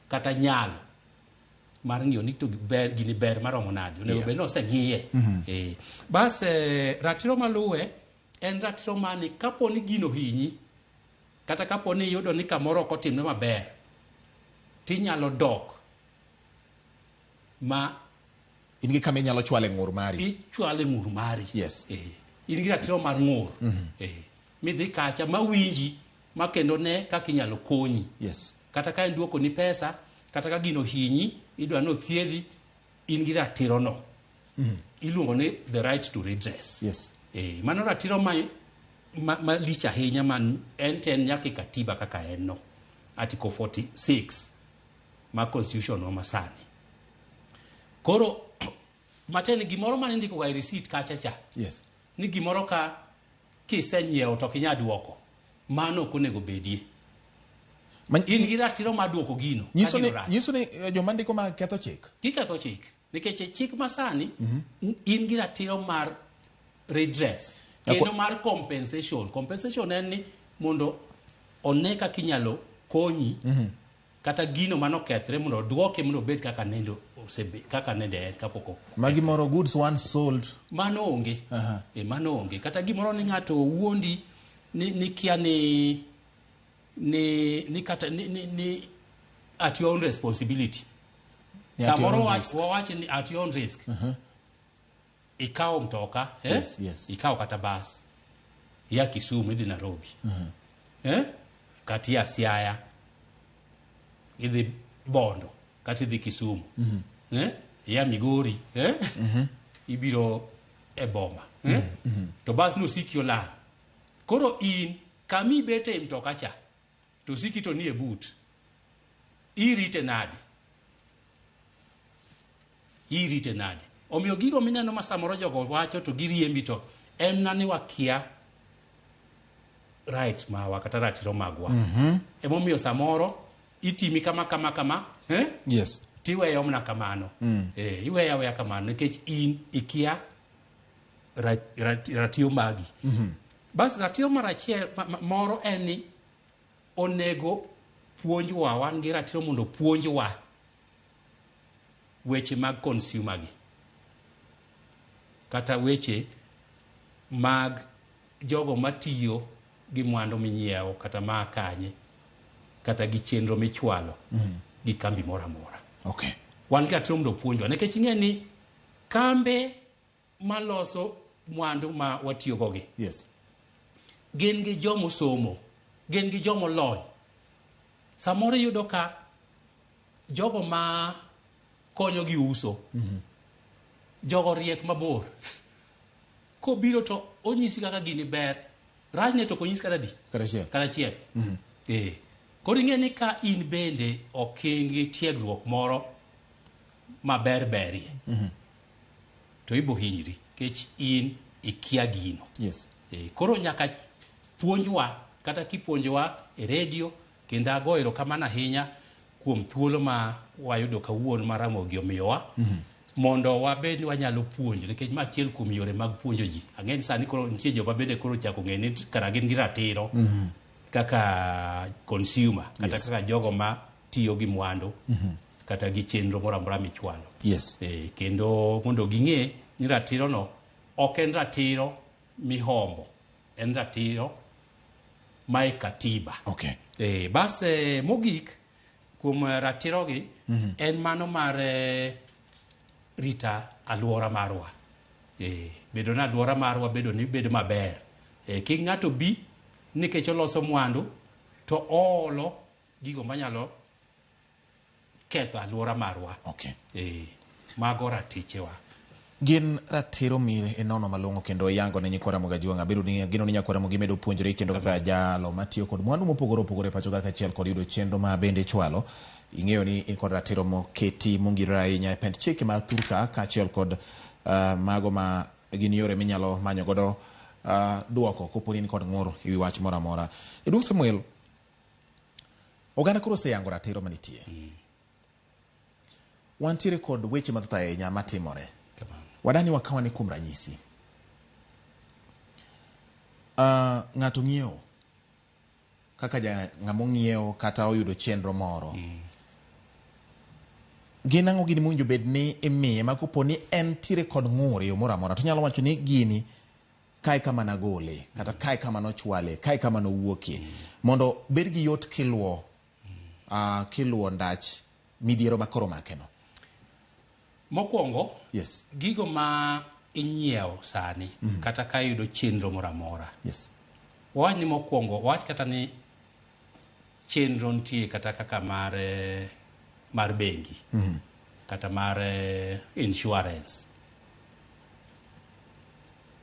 kata nyalo mar ng'iyo ni to ber gini ber maromo nade. Onego bed ni oseng'iye. Bas ratiro maluwe en ratiro mani kapo ni gino hinyi, kata kapo ni iyudo ni kamoro ok otimre maber, tinyalo dok ma in gi kama inyalo chwale ng'ur mari. Ichwale ng'ur mari. In gi ratiro mar ng'ur. Midhi kacha ma winji ma kendo ne kaka inyalo konyi. Kata ka en duoko ni pesa, kata ka gino hinyi, idwa ni othiedhi, in gi ratiro no. Iluongo ni the right to redress. Mano ratiro ma lich ahinya man en ten nyaka e katiba kaka en no. Article 46 ma constitution wa masani. Koro matiende gimoro mane indiko ga e receipt kacha cha. Ni gimoro ka kisenyiewo to ok inyal duoko. Mano ok onego bedie. In gi ratiro mar duoko gino. Nyiso ni joma ndiko ma ketho chik. Giketho chik. Nikech e chik masani, in gi ratiro mar redress. Kendo mar compensation. Compensation en ni mondo one kaka inyalo konyi Kata gino manokethre mondo oduoke mondo obed kaka nende osebe kaka nende en kapok ok. Magi moro goods once sold. Mano onge. E mano onge. Kata gimoro ni ng'ato owuondi ni ni kia ni ni ni kata ni ni, ni at your own responsibility. Ni at your Samoro own wach risk. wawach ni at your own risk. Ikawo mtoka, eh? Yes, yes. Ikawo kata bas. Ya Kisumu idhi Nairobi. Eh? Kata ia Siaya idhi Bondo kata idhi Kisumu. Eh? Ia Migori, eh? Ibiro e boma. Eh? To bas no osiki olal. Koro in kama ibete e mtoka cha to osiki to nie but. Irite nade? Irite nade? Omiyo gigo mineno ma samoro jogo wacho to giriembi to en na ni wakia rights mawa kata ratiro magwa. Emomiyo samoro itimi kama kama kama, eh? Yes. Tiweyo mana kamano. Eh, iweyo aweya kamano nikech in ikia ratio magi. Bas ratiro mar achiel moro en ni onego puonjwa, wan gi ratiro mondo puonjwa weche mag consumer gi. Kata weche mag jogo matiyo gi mwandu minyiewo kata ma kanye kata gi chenro michwalo gi kambi moro amora. Okay. Wan gi ratiro mondo puonjwa nikech ing'e ni kambe maloso mwandu ma watiyogo gi. Yes. Gin gi jomosomo, gin gi jomolony. Samoro iyudo ka jogo ma konyo gi uso, jogo riek mabor. Kobiro to onyisi kaka gini ber, rachne to ok onyisi kata di. Kata achiel. Kata achiel. Eh. Koro ing'e ni ka in bende ok in gi tiegruok moro maber berie, to ibo hinyri nikech in ikia gino. Yes. Koro nyaka puonjwa kata kipuonjowa e redio, kendo ago erokamano ahinya kuom thuolo ma wayudo kawuono ma Ramogi omiyowa mondo wabed ni wanyalo puonjo nikech ma achiel kuom yore mag puonjo ji. Ang'e ni sani koro nitie joma bende koro ochako ng'e ni kara gin gi ratiro kaka consumer kata Yes. kaka jogo ma tiyo gi mwandu kata gi chenro moro amora michwalo. Yes. Kendo mondo ging'e ni ratiro no ok en ratiro mihombo, en ratiro ma e katiba. Okay. Bas mogik kuom ratiro gi en mano mar rita alwora marwa. Bedo na alwora marwa bedo ni bedo maber. Kik ng'ato bi nikech oloso mwandu to oolo gigo manyalo ketho alwora marwa. Okay. Mago ratichewa. Gin ratiro mi inono malong'o kendo iyango ne nyikwa Ramogi Ajwang'. Abedo ni geno ni nyakwa Ramogi medo puonjore kendo kaka jalo matiyo kod mwandu mopogore opogore e pacho kaka achiel kod yudo chenro ma bende ichwalo. Ing'eyo ni in kod ratiro moketi mongirore ahinya e pend chike mag thurka kaachiel kod mago ma gin yore minyalo manyo godo duoko kopo ni in kod ng'ur ewi wach moro amora. Jaduong' Samuel, oganda koro oseyango ratiro manitie. Wantiere kod weche mathoth ahinya matimore. Wadani wakawa ni kuom ranyisi. Ng'ato ng'iewo kaka ja ng'ama ong'iewo kata oyudo chenro moro. Gin ang'o gini mowinjo bed ni imiye ma kopo ni entiere kod ng'ur e yo moro amora to nyalo wacho ni gini kae kama nagole kata kae kama nochwale kae kama nowuokie mondo bed gi yot kiluwo kiluwo ndach midhiero ma koro make no. Mokwongo, Yes. gigo ma inyiewo sani kata ka iyudo chenro moro amora. Yes. Wawach ni mokwongo, wawach kata ni chenro nitie kata kaka mar mar bengi kata mar insurance.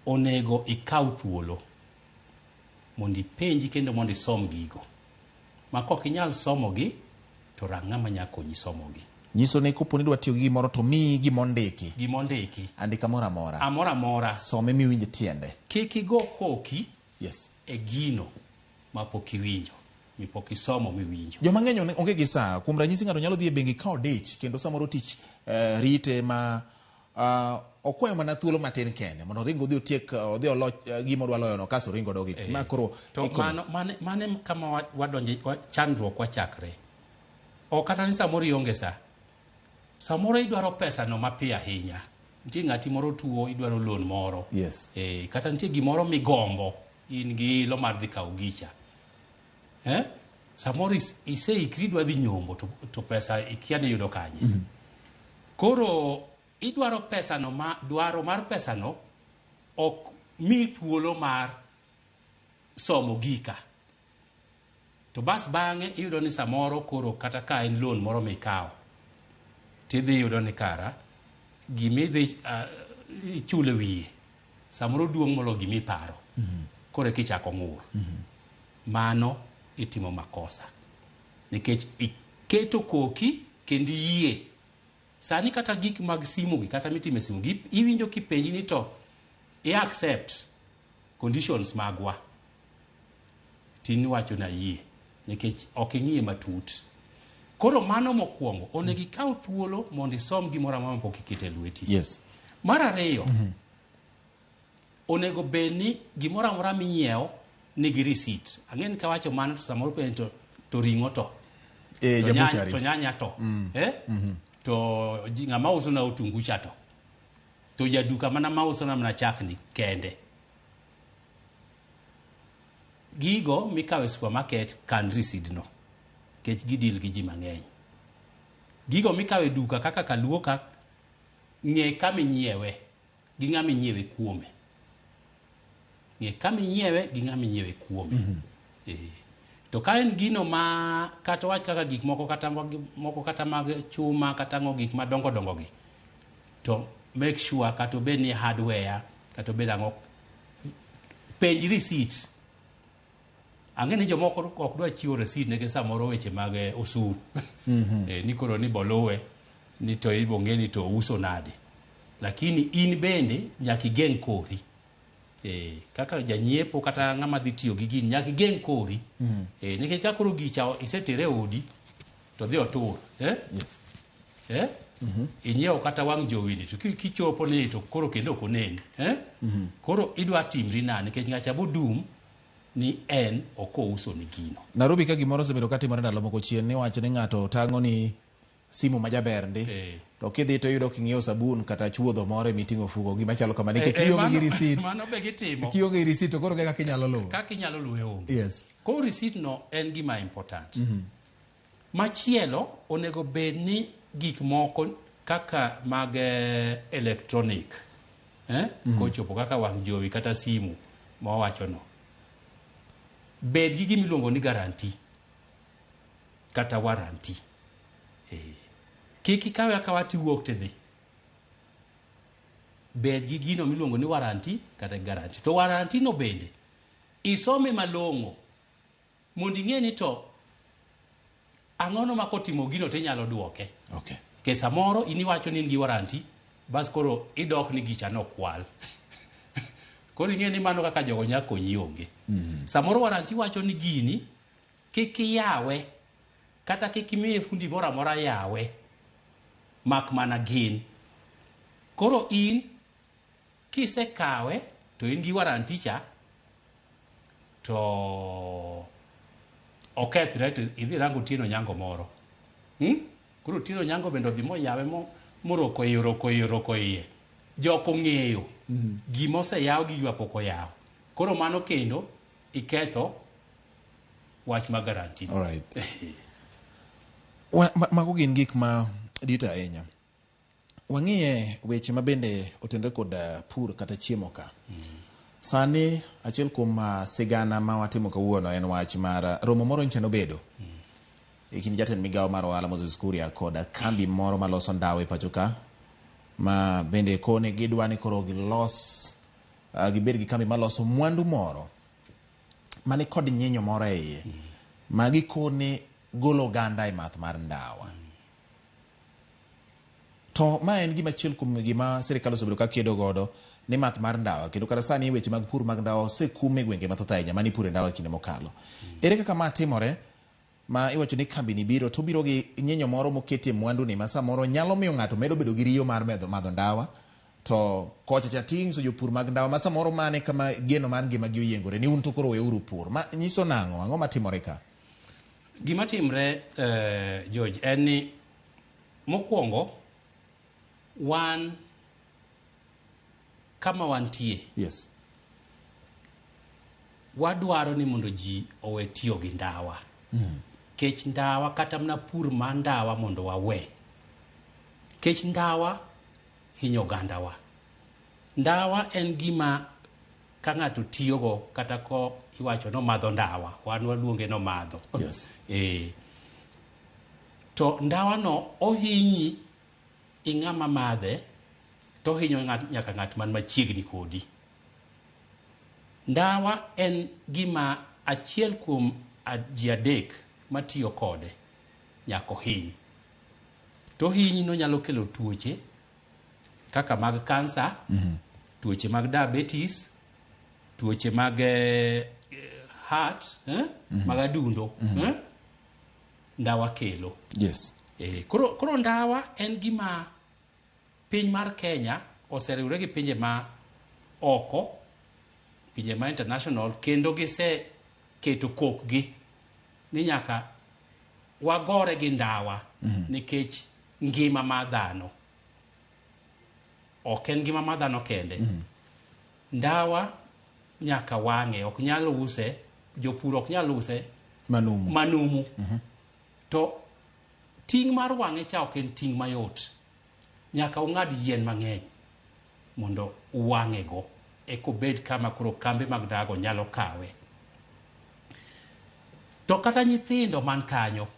Onego ikaw thuolo mondo ipenji kendo mondo isom gigo. Ma kok inyal somogi to rang ng'ama nyalo konyi somogi. Nyiso ni kopo ni idwa tiyo gi gimoro to miyi gimondiki. Gimondiki. Andika moro amora. Amoro amora. Some miwinj tiende. Kik igo koki Yes. e gino mapok iwinjo, mipok isomo miwinjo. Joma ng'eny onge gi saa. Kuom ranyisi ng'ato nyalo dhi e bengi ka odich kendo samoro tich rite ma okwayo mana thuolo matin kende mondo oring odhi otiek odhi olo gima odwa loyono kasto oring odog e tich. Ma koro To mano mane kama wadonje chandruok wachakre. Ok kata ni samoro ionge sa. Samoro idwaro pesa no mapiyo ahinya. Nitie ng'ati moro tuo idwaro loan moro. Yes. Eh, kata nitie gimoro migombo in gi ilo mar dhi kawo gicha. Eh? Samoro iseikri idwa dhi nyombo to, to pesa ikia ni yudo kanye. Koro idwaro pesa no ma dwaro mar pesa no ok mi thuolo mar somo gika. To bas bang'e iyudo ni samoro koro kata ka en loan moro mikawo tidhi yudo ni kara gimidhi uh, ichulo e wiye samoro duong' molo gimiparo. Koro eka ichako ng'ur. Mano itimo makosa nikech iketo koki kendo iyie. Sani kata gik mag simu gi kata mitimo e simu gi iwinjo kipenji ni to i accept conditions magwa tin iwacho ni ayie nikech ok ing'iye matut. Koro mano mokwongo onego ikaw thuolo mondo isom gimoro amora mapok iketo e lweti. Yes. Mar ariyo, onego bed ni gimoro amora minyiewo nigi receipt. Ang'e ni kawacho mano to samoro penjo to, to ring'o to. Eh, to, ja nyanya, butchery. to nyanya to. Eh? To ji- ng'ama uso na otungu cha to. To jaduka mana ma uso na mana chak ni kende. Gigo mikawo e supermarket kan receipt no. Nikech gidil gi ji mang'eny. Gigo mikawo e duka kaka kaluo ka ng'e kama inyiewe gi ng'ama inyiewe kuome. Ng'e kama inyiewe gi ng'ama inyiewe kuome. Eh. To ka en gino ma kata wach kaka gik moko kata moko kata mag chuma kata ang'o gik madongo dongo gi to make sure kata obed ni hardware kata obed ang'o penj receipt. Ang'e ni jomoko ok dwa chiwo receipt nikech samoro weche mag eh, osuru. Eh, ni koro ni boluwe ni to ibo ng'e ni to ouso nade. Lakini in bende nyaka igeng' kori. Eh, kaka janyiepo kata ng'ama dhi tiyo gi gini nyaka igeng' kori. Eh, nikech ka koro gicha isetere e odi to dhi otur. Eh? Yes. Eh? Inyiewo kata wang' jowi ni to kichopo ni to koro kendo ok onen. Eh? Koro idwa timri nade nikech ng'acha bodum ni en ok ouso ni gino. Nairobi ka gimoro osebedo katimore ndalo moko chien niwacho ni ng'ato tang'o ni simu ma jaber ndi to kidhi to iyudo king'iewo sabun kata chuodho moro emiting'o ofuko gima chalo kama nikech ionge gi receipt. Mano be gitimo. Kionge gi receipt to koro kaka inyalo luwo. Kaka inyalo luwe onge. Yes. Koro receipt no en gima important. Machielo onego bed ni gik moko kaka mag electronic kochopo kaka wang' jowi kata simu ma wawacho no. Bed gi gima iluongo ni guarantee kata warranty. Kik ikawe akawa tiwuok tidhi. Bed gi gino miluongo ni warranty kata guarantee. To warranty no bende isome malong'o mondo ing'e ni to ang'ono ma kotimo gino tinyalo duoke. Okay. Ke samoro in iwacho ni in gi warranty bas koro idok ni gicha nokwal. Koro ing'e ni mano kaka jogo nyaka konyi onge. Samoro warranty wacho ni gini kik iyawe kata kik imiye fundi moro amora yawe mak mana gin. Koro in kisekawe to in gi warranty cha to okethre to idhi rango Otieno Nyango moro. Koro Otieno Nyango bende odhi moyawe moroko iye oroko iye oroko iye. Jok ong'eyo gima oseyaw gi gima pok oyaw. Koro mano kendo iketho wach ma guarantee. All right. Mago gin gik ma dito ahinya. Wang'iye weche ma bende otenore kod pur kata chiemo ka. Sani achiel kuom sigana ma watimo kawuono en wach mar romo moro nyocha nobedo e kind jatend migawo mar ohala Moses Kuria kod kambi moro maloso ndawa e pacho ka ma bende kone gidwa ni koro gilos gibed gi kambi maloso mwandu moro mani kod nyinyo moro e iye ma gikone golo oganda e math mar ndawa. To ma en gima achiel kuom gima sirikal osebedo ka kedo godo ni math mar ndawa kendo kata sani weche mag pur mag ndawa osekum e gwenge mathoth ahinya mane ipure ndawa e kinde mokalo. Ere kaka ma timore ma iwacho ni kambi ni biro to biro gi nyinyo moro moketie mwandu ni ma samoro nyalo miyo ng'ato medo bedo gi riyo mar medho madho ndawa to kocha cha ting'o jopur mag ndawa ma samoro mane kama geno mar ngima gi oyiengore ni un to koro weuru pur. Ma nyiso nang'o? Ang'o matimore ka? Gima timre George en ni mokwongo wan kama wantie. Yes. Wadwaro ni mondo ji owe tiyo gi ndawa. Kech ndawa kata mana pur mar ndawa mondo wawe. Kech ndawa hinyo ogandawa. Ndawa en gima ka ng'ato tiyogo kata ko iwacho nomadho ndawa, wan waluonge nomadho. Yes. To ndawa no ohinyi i ng'ama madhe to ohinyo nyaka ng'at man machiegni kodi. Ndawa en gima achiel kuom ji adek matiyo kode nyaka ohiny. To ohinyi no nyalo kelo tuoche kaka mag kansa, tuoche mag diabetes, tuoche mag heart, mag adundo, ndawa kelo. Yes. Koro ndawa en gima piny mar Kenya oseriwre gi pinje ma oko, pinje ma international, kendo giseketo kokgi ni nyaka wagore gi ndawa nikech ngima mar dhano. Ok en ngima mar dhano kende. Ndawa nyaka wang'e, ok nyal use, jopur ok nyal use manumu. Manumu. To ting' mar wang'e cha ok en ting' mayot. Nyaka ung'ad yien mang'eny mondo uwang'e go eka obed kama koro kambe mag ndawa nyalo kawe. To kata nyithindo man kanyo,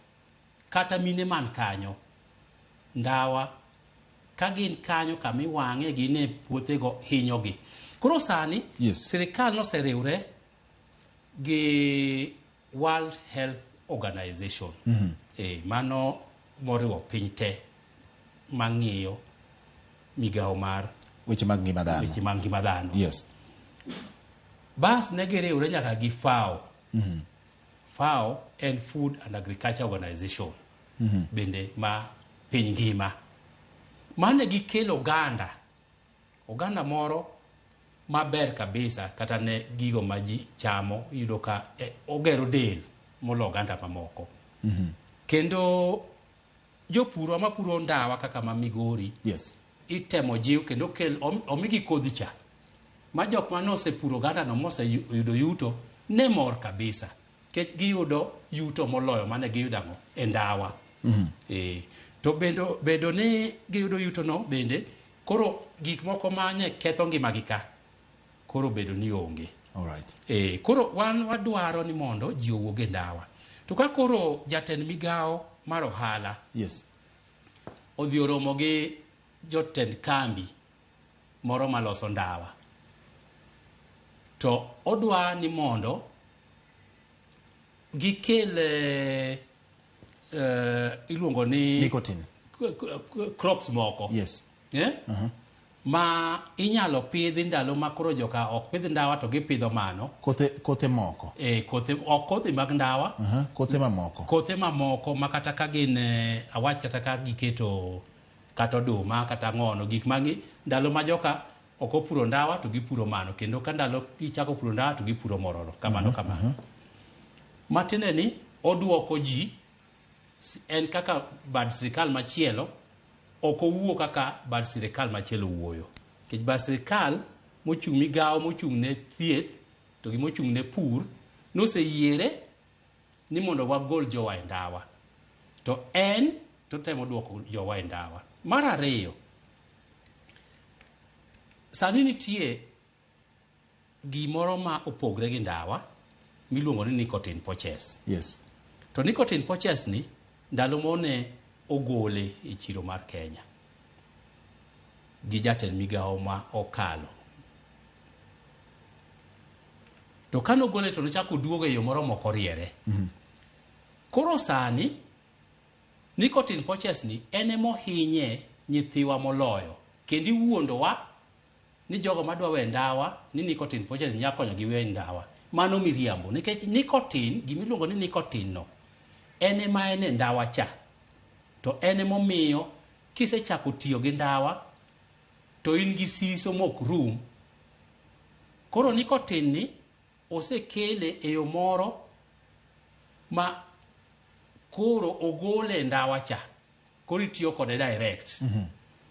kata mine man kanyo, ndawa ka gin kanyo kama iwang'e gin e puothego hinyogi. Koro sani, yes, sirikal noseriwre gi World Health Organization. Mano moriwo piny te mang'iyo migawo mar weche mag ngima dhano. Weche mag ngima dhano. Yes. Bas ne giriwre nyaka gi FAO. FAO en Food and Agriculture Organization. Bende ma piny ngima. Mane gikelo oganda. Oganda moro maber kabisa kata ne gigo ma ji chamo iyudo ka ogero del molo oganda mamoko. Kendo jopurwa mapuro ndawa kaka ma Migori, yes, itemo jiw kendo kel omigi kodhi cha. Ma jok mane osepuro oganda no moseyudo yuto ne mor kabisa. Nikech giyudo yuto moloyo mane giyudo ang'o e ndawa. To bedo ni giyudo yuto no bende koro gik moko mane ketho ngimagi ka koro bedo ni onge. All right. Koro wan wadwaro ni mondo ji owuog e ndawa. To ka koro jatend migawo mar ohala, yes, odhi oromo gi jotend kambi moro maloso ndawa, to odwa ni mondo gikel iluongo ni nicotine crops moko. Yes. Ma inyalo pidhi ndalo ma koro joka ok pidh ndawa to gipidho mano. Kothe moko. Kothe, ok kodhi mag ndawa. Kothe mamoko. Kothe mamoko ma kata ka gin awach kata ka giketo kata oduma kata ng'ono gik magi ndalo ma joka ok opuro ndawa to gipuro mano kendo ka ndalo gichako puro ndawa to gipuro mororo kamano kamano. Matiende ni oduoko ji en kaka bad sirikal machielo ok owuo kaka bad sirikal machielo wuoyo. Nikech bad sirikal mochung' migawo mochung' ne thieth to gi mochung' ne pur noseyiere ni mondo wagol jowa e ndawa. To en to temo duoko jowa e ndawa. Mar ariyo, sani nitie gimoro ma opogre gi ndawa miluongo ni nicotine pouches. Yes. To nicotine pouches ni ndalo mone ogole e chiro mar Kenya gi jatend migawo ma okalo. To kane ogole to nochako oduogo e yo moro mok oriere. Koro sani nicotine pouches ni en emohinye nyithiwa moloyo kendo iwuondowa ni jogo madwa we ndawa ni nicotine pouches nyalo konyogi we ndawa. Mano miriambo nikech nicotine, gimiluongo ni nicotine no en ema en e ndawa cha. To en emomiyo kisechako tiyo gi ndawa to in gi siso mok rum. Koro nicotine ni osekele e yo moro ma Koro ogole e ndawa cha. Koro itiyo kode direct.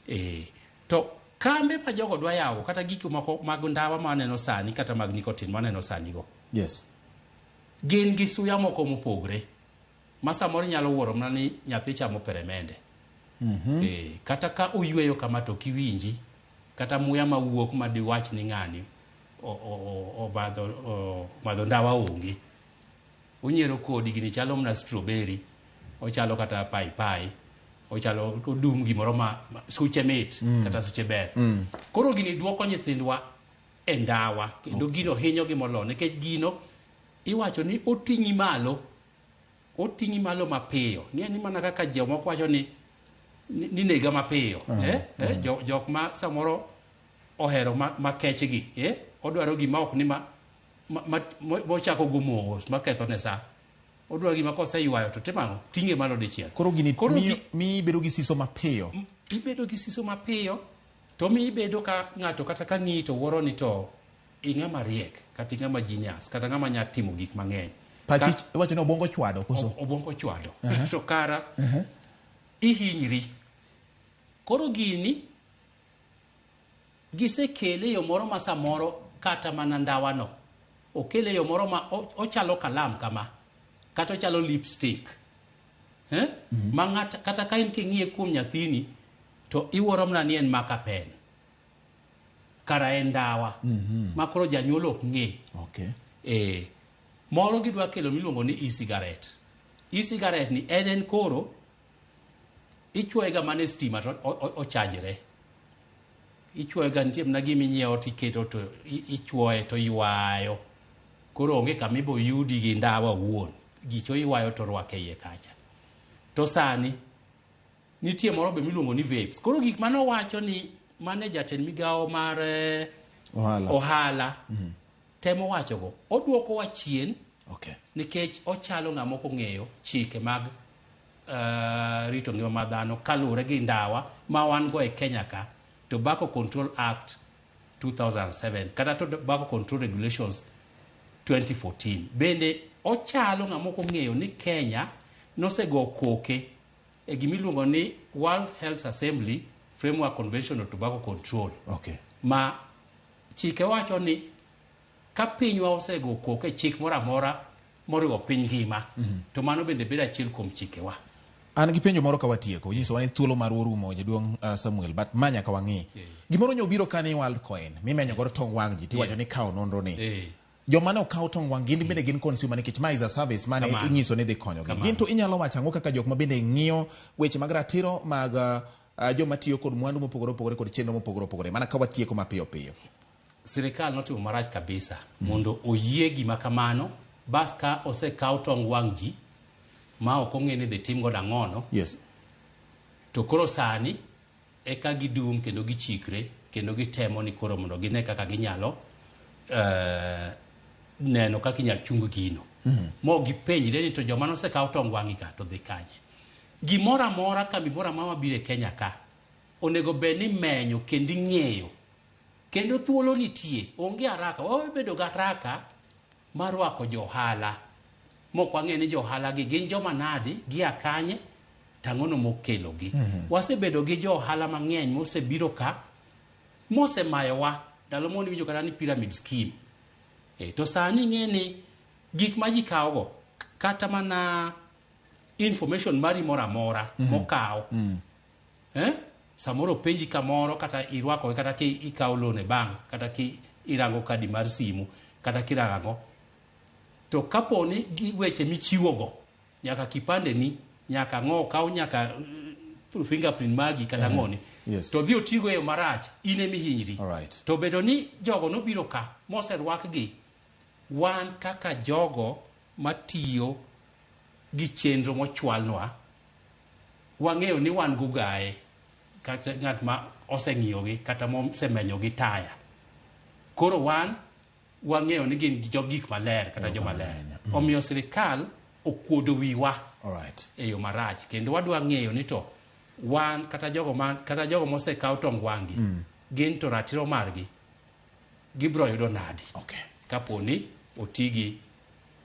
Eh, to kambe ma jogo dwa yawo kata gik moko mag ndawa ma waneno sani kata mag nicotine ma waneno sani go. Yes. Gin gi suya moko mopogre ma samoro inyalo wuoro mana ni nyathi chamo peremende. Eh, kata ka oyweyo kama to kiwinji kata muya mawuok ma diwach ni ng'ani omadho ndawa onge. Onyiero kodi gini chalo mana strawberry, ochalo kata paipai, ochalo odum gimoro ma suche mit kata suche ber. Koro gini duoko nyithindwa e ndawa kendo gino hinyogi moloyo nikech gino iwacho ni oting'i malo oting'i malo mapiyo. Ng'e ni mana kaka jomoko wacho ni ni nega mapiyo. Jok ma samoro ohero makechgi, odwaro gima ok ni ma mochako go mos maketho ne sa. Odwaro gima koseywayo to timo ang'o? Ting'e malo dichiel. Koro gini miyi ibedo gi siso mapiyo. Ibedo gi siso mapiyo to mi ibedo ka ng'ato kata ka ng'iyi to wuoro ni to ing'ama riek kata ing'ama genius kata ng'ama nya timo gik mang'eny. Pachi iwacho ni obwongo chwado koso? Obwongo chwado. To kara ihinyri. Koro gini gisekele e yo moro ma samoro kata mana ndawano okele e yo moro ma ochalo kalam kama kata ochalo lipstick. Ma ng'at kata ka in king'iye kuom nyathini to iwuoro mana ni en maka pen. Kara en ndawa. Ma koro janyuol ok ng'e. Okay. Moro gidwa kelo miluongo ni e-cigarette. E-cigarette ni en koro ichuoye ga mana e stima to ochajre. Ichuoye ga nitie mana gima inyiewo tiketo to ichuoye to ywayo. Koro onge kama ibo yudi gi ndawa wuon. Gicho ywayo to rwake iye kacha. To sani nitie moro be miluongo ni vapes. Koro gik mane owacho ni mane jatend migawo mar ohala temo wachogo oduokowa chien. Okay. Nikech ochalo ng'ama ok ong'eyo chike mag rito ngima mar dhano kaluwore gi ndawa ma wan go e Kenya ka, Tobacco Control Act 2007 kata Tobacco Control Regulations 2014. Bende ochalo ng'ama ok ong'eyo ni Kenya nosego koke e gimiluongo ni World Health Assembly Framework Convention on Tobacco Control. Okay. Ma chike wacho ni ka pinywa osego koke chik moro amora moriwo piny ngima, to mano bende bedo achiel kuom chikewa. An gi penjo moro ka watieko, inyisowa ni thuolo marwa orumo jaduong' Samuel, but ma nyaka wang'i. Gimoro nyo obiro ka ni Worldcoin, mimenyo godo tong wang' ji, tiwacho ni kawo nonro ni. Joma ne okaw tong wang' gin bende gin consumer nikech ma is a service mane inyiso ni dhi konyogi. Gin to inyalo wacho ang'o kaka jok ma bende ng'iyo weche mag ratiro mag joma tiyo kod mwandu mopogore opogore kod chenro mopogore opogore, mana ka watieko mapiyo piyo. Sirikal notimo marach kabisa mondo oyie gima kamano, bas ka osekaw tong wang' ji ma ok ong'e ni dhi tim godo ang'ono. Yes. To koro sani eka gidum kendo gichikre kendo gitemo ni koro mondo gine kaka ginyalo neno kaka inyalo chung gino. Mo gipenjre ni to joma nosekaw tong wang'i ka to dhi kanye. Gimoro amora, kambi moro amora mabiro e Kenya ka onego bed ni menyo kendo ing'eyo. Kendo thuolo nitie, onge haraka. Wabedo gi haraka mar rwako johala. Mok wang'eyo ni johala gi gin joma nadi, gia kanye, tang'ono mokelogi. Wasebedo gi johala mang'eny mosebiro ka, mosemayowa. Ndalo moro niwinjo kata ni pyramid scheme. To sani ing'e ni gik ma ji kawogo, kata mana information mari moro amora mokaw. Samoro penji kamoro kata irwako kata ki ikawo loan e bank kata ki irango kadi mar simu kata kirango. To kapo ni gi weche michiwogo nyaka kipande ni nyaka ng'o kaw nyaka fingerprint magi kata ng'oni. Yes. To dhi otigo e yo marach in ema ihinyri. All right. To bedo ni jogo nobiro ka moserwakgi, wan kaka jogo matiyo gi chenro mochwalnwa, wang'eyo ni wan gugaye kata ng'at ma oseng'iyogi kata mosemenyogi taya. Koro wan wang'eyo ni gin jo gik maler kata joma ler. Omiyo sirikal okuodo wiwa e yo marach kendo wadwa ng'eyo ni to wan kata jogo ma kata jogo mosekaw tong wang'gi gin to ratiro margi gibiro yudo nadi. Okay. Kapo ni otigi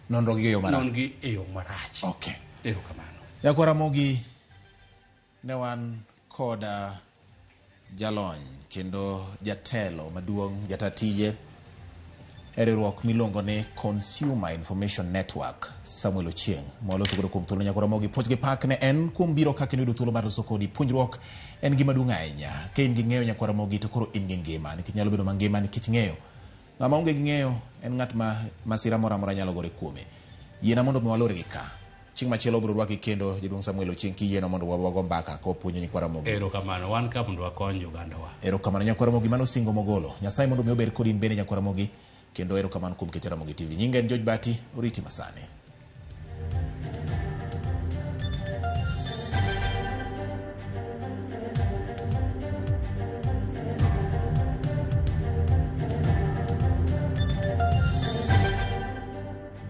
nonro gi e yo marach. Non gi e yo marach. Okay. Erokamano. Nyakwar Ramogi ne wan koda jalony kendo jatelo maduong' jata tije e riwruok miluongo ni Consumer Information Network Samuel Ochieng' mawaloso godo kuom thuolo. Nyakwar Ramogi, puoch gi pak ne en kuom biro ka kendo yudo thuolo mar loso kodi. Puonjruok en gima duong' ahinya. Ka in gi ng'eyo, Nyakwar Ramogi, to koro in gi ngima, nikech nyalo bedo mangima nikech ng'eyo. Ng'ama onge gi ng'eyo en ng'at ma masira moro amora nyalo gore kuome. Yiena mondo mi walor gi ka. Chieng' machielo obiro rwaki kendo, Jaduong' Samuel Ochieng', kiyienwa mondo wago mbaka ka wapuonjo nyikwa Ramogi. Erokamano, wan ka mondo wakony ogandawa. Erokamano, Nyakwar Ramogi, mano singo mogolo. Nyasaye mondo mi obed kodi in bende, Nyakwar Ramogi, kendo erokamano kuom kecho Ramogi TV. Nyinga en George Bati, oriti masani.